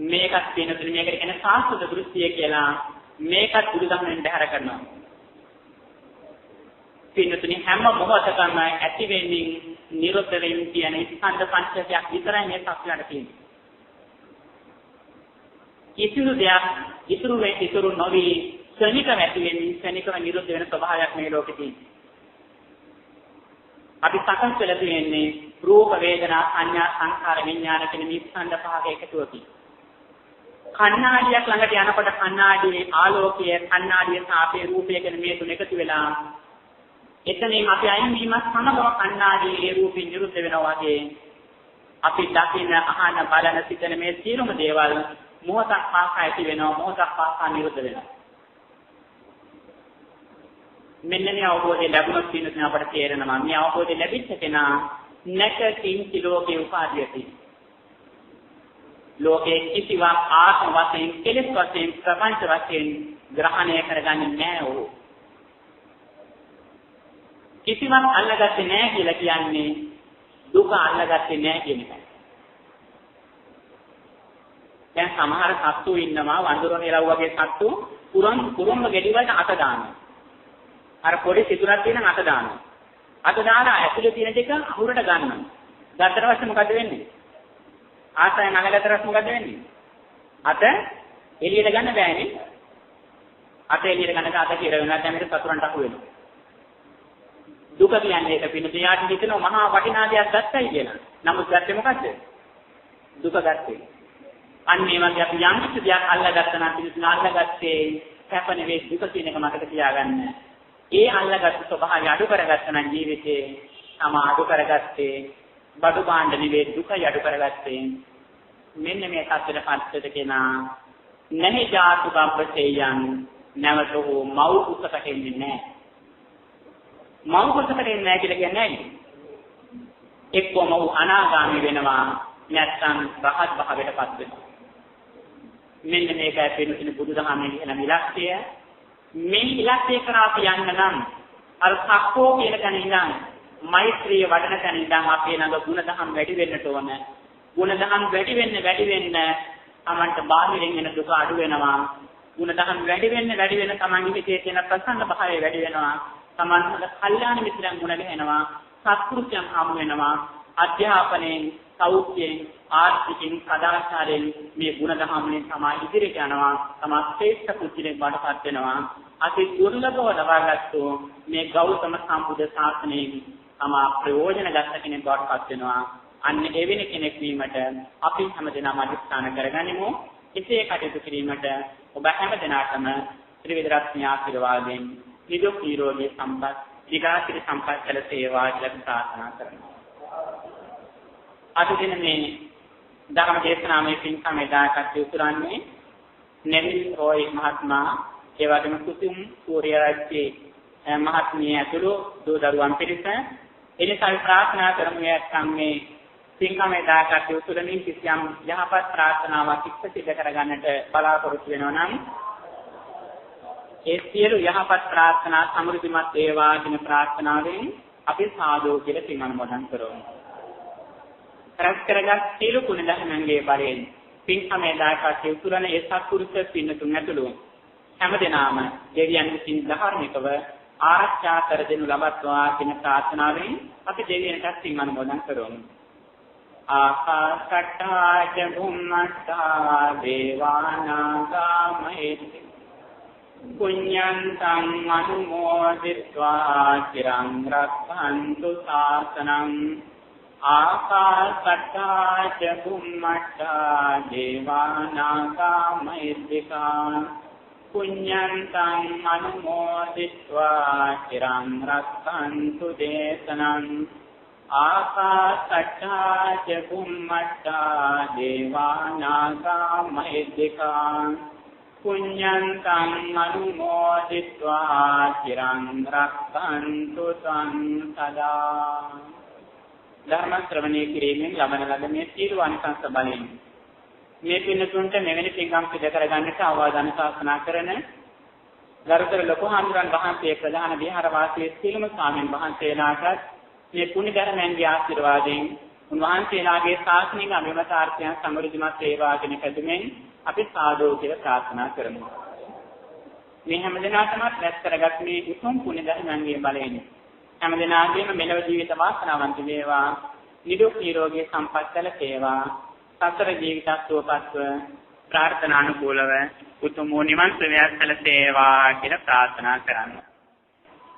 මේකත් වෙනතුනේ මේකට කියන්නේ සාස්ත්‍ව දෘෂ්ටිය කියලා. මේකත් බුදුදහමෙන් බැහැර කරනවා. පින්නතුනි හැම මොහොතකම ඇති වෙමින් නිරෝධ වෙමින් කියන ස්කන්ධ පංචකයක් විතරයි මේ සත්‍යයට තියෙන්නේ. කිසිදු දෙයක් ඉතුරු වෙ ඉතුරු නොවි ක්ෂණිකව ඇති වෙමින් ක්ෂණිකව නිරෝධ වෙන ස්වභාවයක් මේ ලෝකේ තියෙනවා. අපි සකස් වෙලා තියෙන්නේ රූප වේදනා සංඥා සංඛාර විඥාන කියන මේ ස්කන්ධ පහක එකතුවකින්. කණ්ණාඩියක් ළඟට යනකොට කණ්ණාඩියේ ආලෝකය, කණ්ණාඩිය සහ අපේ රූපය කියන මේ තුන එකතු වෙලා එතනින් අපි අයින් වීමත් සමගම කණ්ණාඩියේ ඒ රූපේ නිරුද්ධ වෙනවා වගේ අපි දකින, අහන, බලන, සිතන මේ සියලුම දේවල් මොහොතක් පාසා ඇති වෙනවා, මොහොතක් පාසා නිරුද්ධ වෙනවා. මෙන්න මේ අවබෝධය ලැබුණොත් පින්නතුනේ අපට තේරෙනවා මේ අවබෝධය ලැබිච්ච කෙනා නැක කිංචි ලෝකේ උපාදීයති. ලෝකේ කිසිවක් ආත්ම වශයෙන්, කෙලෙස් වශයෙන්, ප්‍රපංච වශයෙන් ග්‍රහණය කරගන්නේ නැහැ ඔහු. කිසිවක් අල්ලගත්තේ නැහැ කියලා කියන්නේ දුක අල්ලගත්තේ නැහැ කියන එකයි. දැන් සමහර සත්තු ඉන්නවා වඳුරන් එළව් වගේ සත්තු කුරුම්බ ගෙඩි වලට අත දානවා. අර පොඩි සිතුරක් තියෙන අත දානවා. අත දාලා ඇතුලේ තියෙන ටික අහුරට ගන්නවා. ගත්තට පස්සේ මොකද වෙන්නේ? ආසයෙන් අහලතර පස්සේ මොකද වෙන්නේ? අත එළියට ගන්න බෑනේ. අත එළියට ගන්නක අත කියලා වෙනවා. දැන් මේක සතුරන්ට අහු වෙනවා. දුක කියන්නේ ඒක පින්නතුනි. යාට හිතෙනවා මහා වටිනා දෙයක් ගත්තයි කියලා. නමුත් ගත්තේ මොකද්ද? දුක ගත්තේ. අන්න ඒ වගේ අපි යම් කිසි දෙයක් අල්ලගත්තා නම් පින්නතුනි අල්ලගත්තේ සැප නෙවෙයි දුක කියන එක මතක තියාගන්න. ඒ අල්ලගත්තු ස්වභාවය අඩු කරගත්තා නම් ජීවිතේ තම අඩු කරගත්තේ බඩු භාණ්ඩ නෙවෙයි දුකයි අඩු කරගත්තේ. මෙන්න මේ සත්‍යෙට පත්වෙද කෙනා නැහි ජාතු ගම්පසෙයන් නැවත හෝ මව් කුසකට එන්නේ නැහැ. මව් කුසකට එන්නේ නැහැ කියලා කියන්නේ ඇයි? එක්කම ඔහු අනාගාමී වෙනවා නැත්නම් රහත් භාවයට පත් වෙනවා. මෙන්න මේකයි පිළිතුරු බුදුදහමේ කියන ඉලක්කය. මේ ඉලක්කය කරා අපි යන්න නම් අර සක්කෝ කියන තැන ඉඳන් මෛත්‍රිය වඩන තැන ඉඳන් අපේ ළඟ ගුණදහම් වැඩි වෙන්නට ඕන. ගුණදහම් වැඩි වෙන්න වැඩි වෙන්න තමන්ට බාහිරින් එන දුක අඩු වෙනවා. ගුණදහම් වැඩි වෙන්න වැඩි වෙන තමන්ගේ හිතේ තියෙන ප්‍රසන්න භාවය වැඩි වෙනවා. තමන් හොඳ කල්යාණ මිත්‍රයන් ගුණ ගැහෙනවා. සත්පුරුෂයන් හමු වෙනවා. අධ්‍යාපනයෙන්, සෞඛ්‍යයෙන්, ආර්ථිකයෙන්, සදාචාරයෙන් මේ ගුණදහම් වලින් තමා ඉදිරියට යනවා. තමා ශ්‍රේෂ්ඨ පුද්ගලයෙක් බවට පත් වෙනවා. අති දුර්ලභව ලබාගත්තු මේ ගෞතම සම්බුද්ධ ශාසනයෙන් තමා ප්‍රයෝජන ගන්න කෙනෙක් බවට පත් වෙනවා. අන්න එවැනි කෙනෙක් වීමට අපි හැමදෙනාම අධිෂ්ඨාන කරගනිමු. එසේ කටයුතු කිරීමට ඔබ හැමදෙනාටම ත්‍රිවිධ රත්නයේ ආශිර්වාදයෙන් නිදුක් නිරෝගී සම්පත්, දීඝායුෂ සම්පත් සැලසේවා කියලා ප්‍රාර්ථනා කරනවා. අද දින මේ ධර්ම දේශනාමය පින්කමේ දායකත්වය උතුරන්නේ නෙවිල් රොයි මහත්මයා, ඒ වගේම කුසුම් සූර්යරාජ්‍ය මහත්මිය ඇතුළු දූ දරුවන් පිරිස. එනිසා අපි ප්‍රාර්ථනා කරමු නැත්නම් මේ පින්කමේ දායකත්වය උතුරමින් කිසියම් යහපත් ප්‍රාර්ථනාවක් ඉෂ්ට සිද්ධ කරගන්නට බලාපොරොත්තු වෙනවා නම් ඒ සියලු යහපත් ප්‍රාර්ථනා සමෘද්ධිමත් වේවා කියන ප්‍රාර්ථනාවෙන් අපි සාදු කියලා පින් අනුමෝදන් කරමු. රැස් කරගත් සියලු කුණ දහමන්ගේ බලයෙන් පින්කමේ දායකත්වය උතුරන ඒ සත්පුරුෂ පින්නතුන් ඇතුළු හැම දෙනාම දෙවියන් විසින් ධාර්මිකව ආරක්ෂා කර දෙනු ලබත්වා කියන ප්‍රාර්ථනාවෙන් අපි දෙවියන්ටත් පින් අනුමෝදන් කරමු. ආකාශට්ටා ච භුම්මට්ටා දේවානාගා මහිද්దిక පුඤ්ඤන්තං අනුමෝදිत्वा චිරං රක්ඛන්තු ශාසනං. ආකාශට්ටා ච භුම්මට්ටා දේවානාගා මහිද්దికා පුඤ්ඤන්තං අනුමෝදිत्वा චිරං රක්ඛන්තු දේශනං. ආකාශට්ටා ච භුම්මට්ටා දේවානාගා මහිද්దికා පුඤ්ඤන්තං අනුමෝදිत्वा චිරං රක්ඛන්තු ත්වං සදා. ධර්ම ශ්‍රවණය කිරීමෙන් ලබන ලද මේ සියලු ආනිසංස බලයෙන් මේ පින්නතුන්ට මෙවැනි පින්කම් සිදු කරගන්නට අවවාද අනුශාසනා කරන ගරුතර ලොකු හාමුදුරන් වහන්සේ ප්‍රධාන විහාරවාසී සියලුම ස්වාමීන් වහන්සේලාටත් මේ පුණ්‍ය ධර්මයන්ගේ ආශිර්වාදයෙන් උන්වහන්සේලාගේ ශාසනික අභිමතාර්ථයන් සමෘද්ධිමත් වේවා කියන පැතුමෙන් අපි සාදු කියලා ප්‍රාර්ථනා කරමු. මේ හැම දිනකටම රැස් කරගත් මේ උතුම් පුණ්‍ය ධර්මයන්ගේ බලයෙන් හැම දිනාගේම මෙලොව ජීවිත වාසනාවන්ත වේවා, නිදුක් නිරෝගී සම්පත් ලැබේවා, සතර ජීවිත සුවපත්ව ප්‍රාර්ථනානුකූලව උතුම් වූ නිවන් සුවය සැලසේවා කියලා ප්‍රාර්ථනා කරන්න.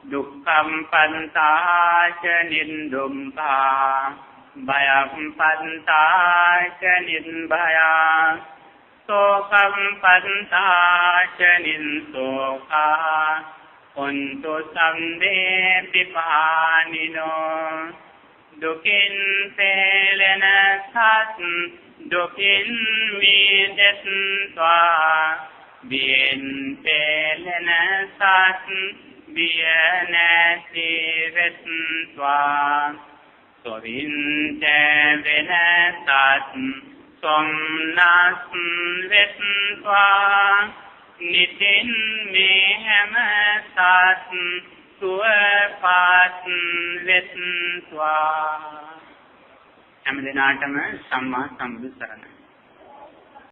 දුක්ඛම් පන්තාච නින්දුම්පා භයං පන්තාච නින්භයා සෝකම් පන්තාච නින්සෝකා හොන්තු සම්දේ පිපානිනෝ දුකින් පෙළෙන සත් දුකින් මිදෙත්වා බියෙන් පෙළෙන සත් බිය නැති වෙත්වා සොවින් වෙන සත් සොම්නස් වෙත්වා නිතින් මේ හැම සත් සුවපත් වෙත්වා. හැම දිනාටම සම්මා සම්බුදු සරණයි.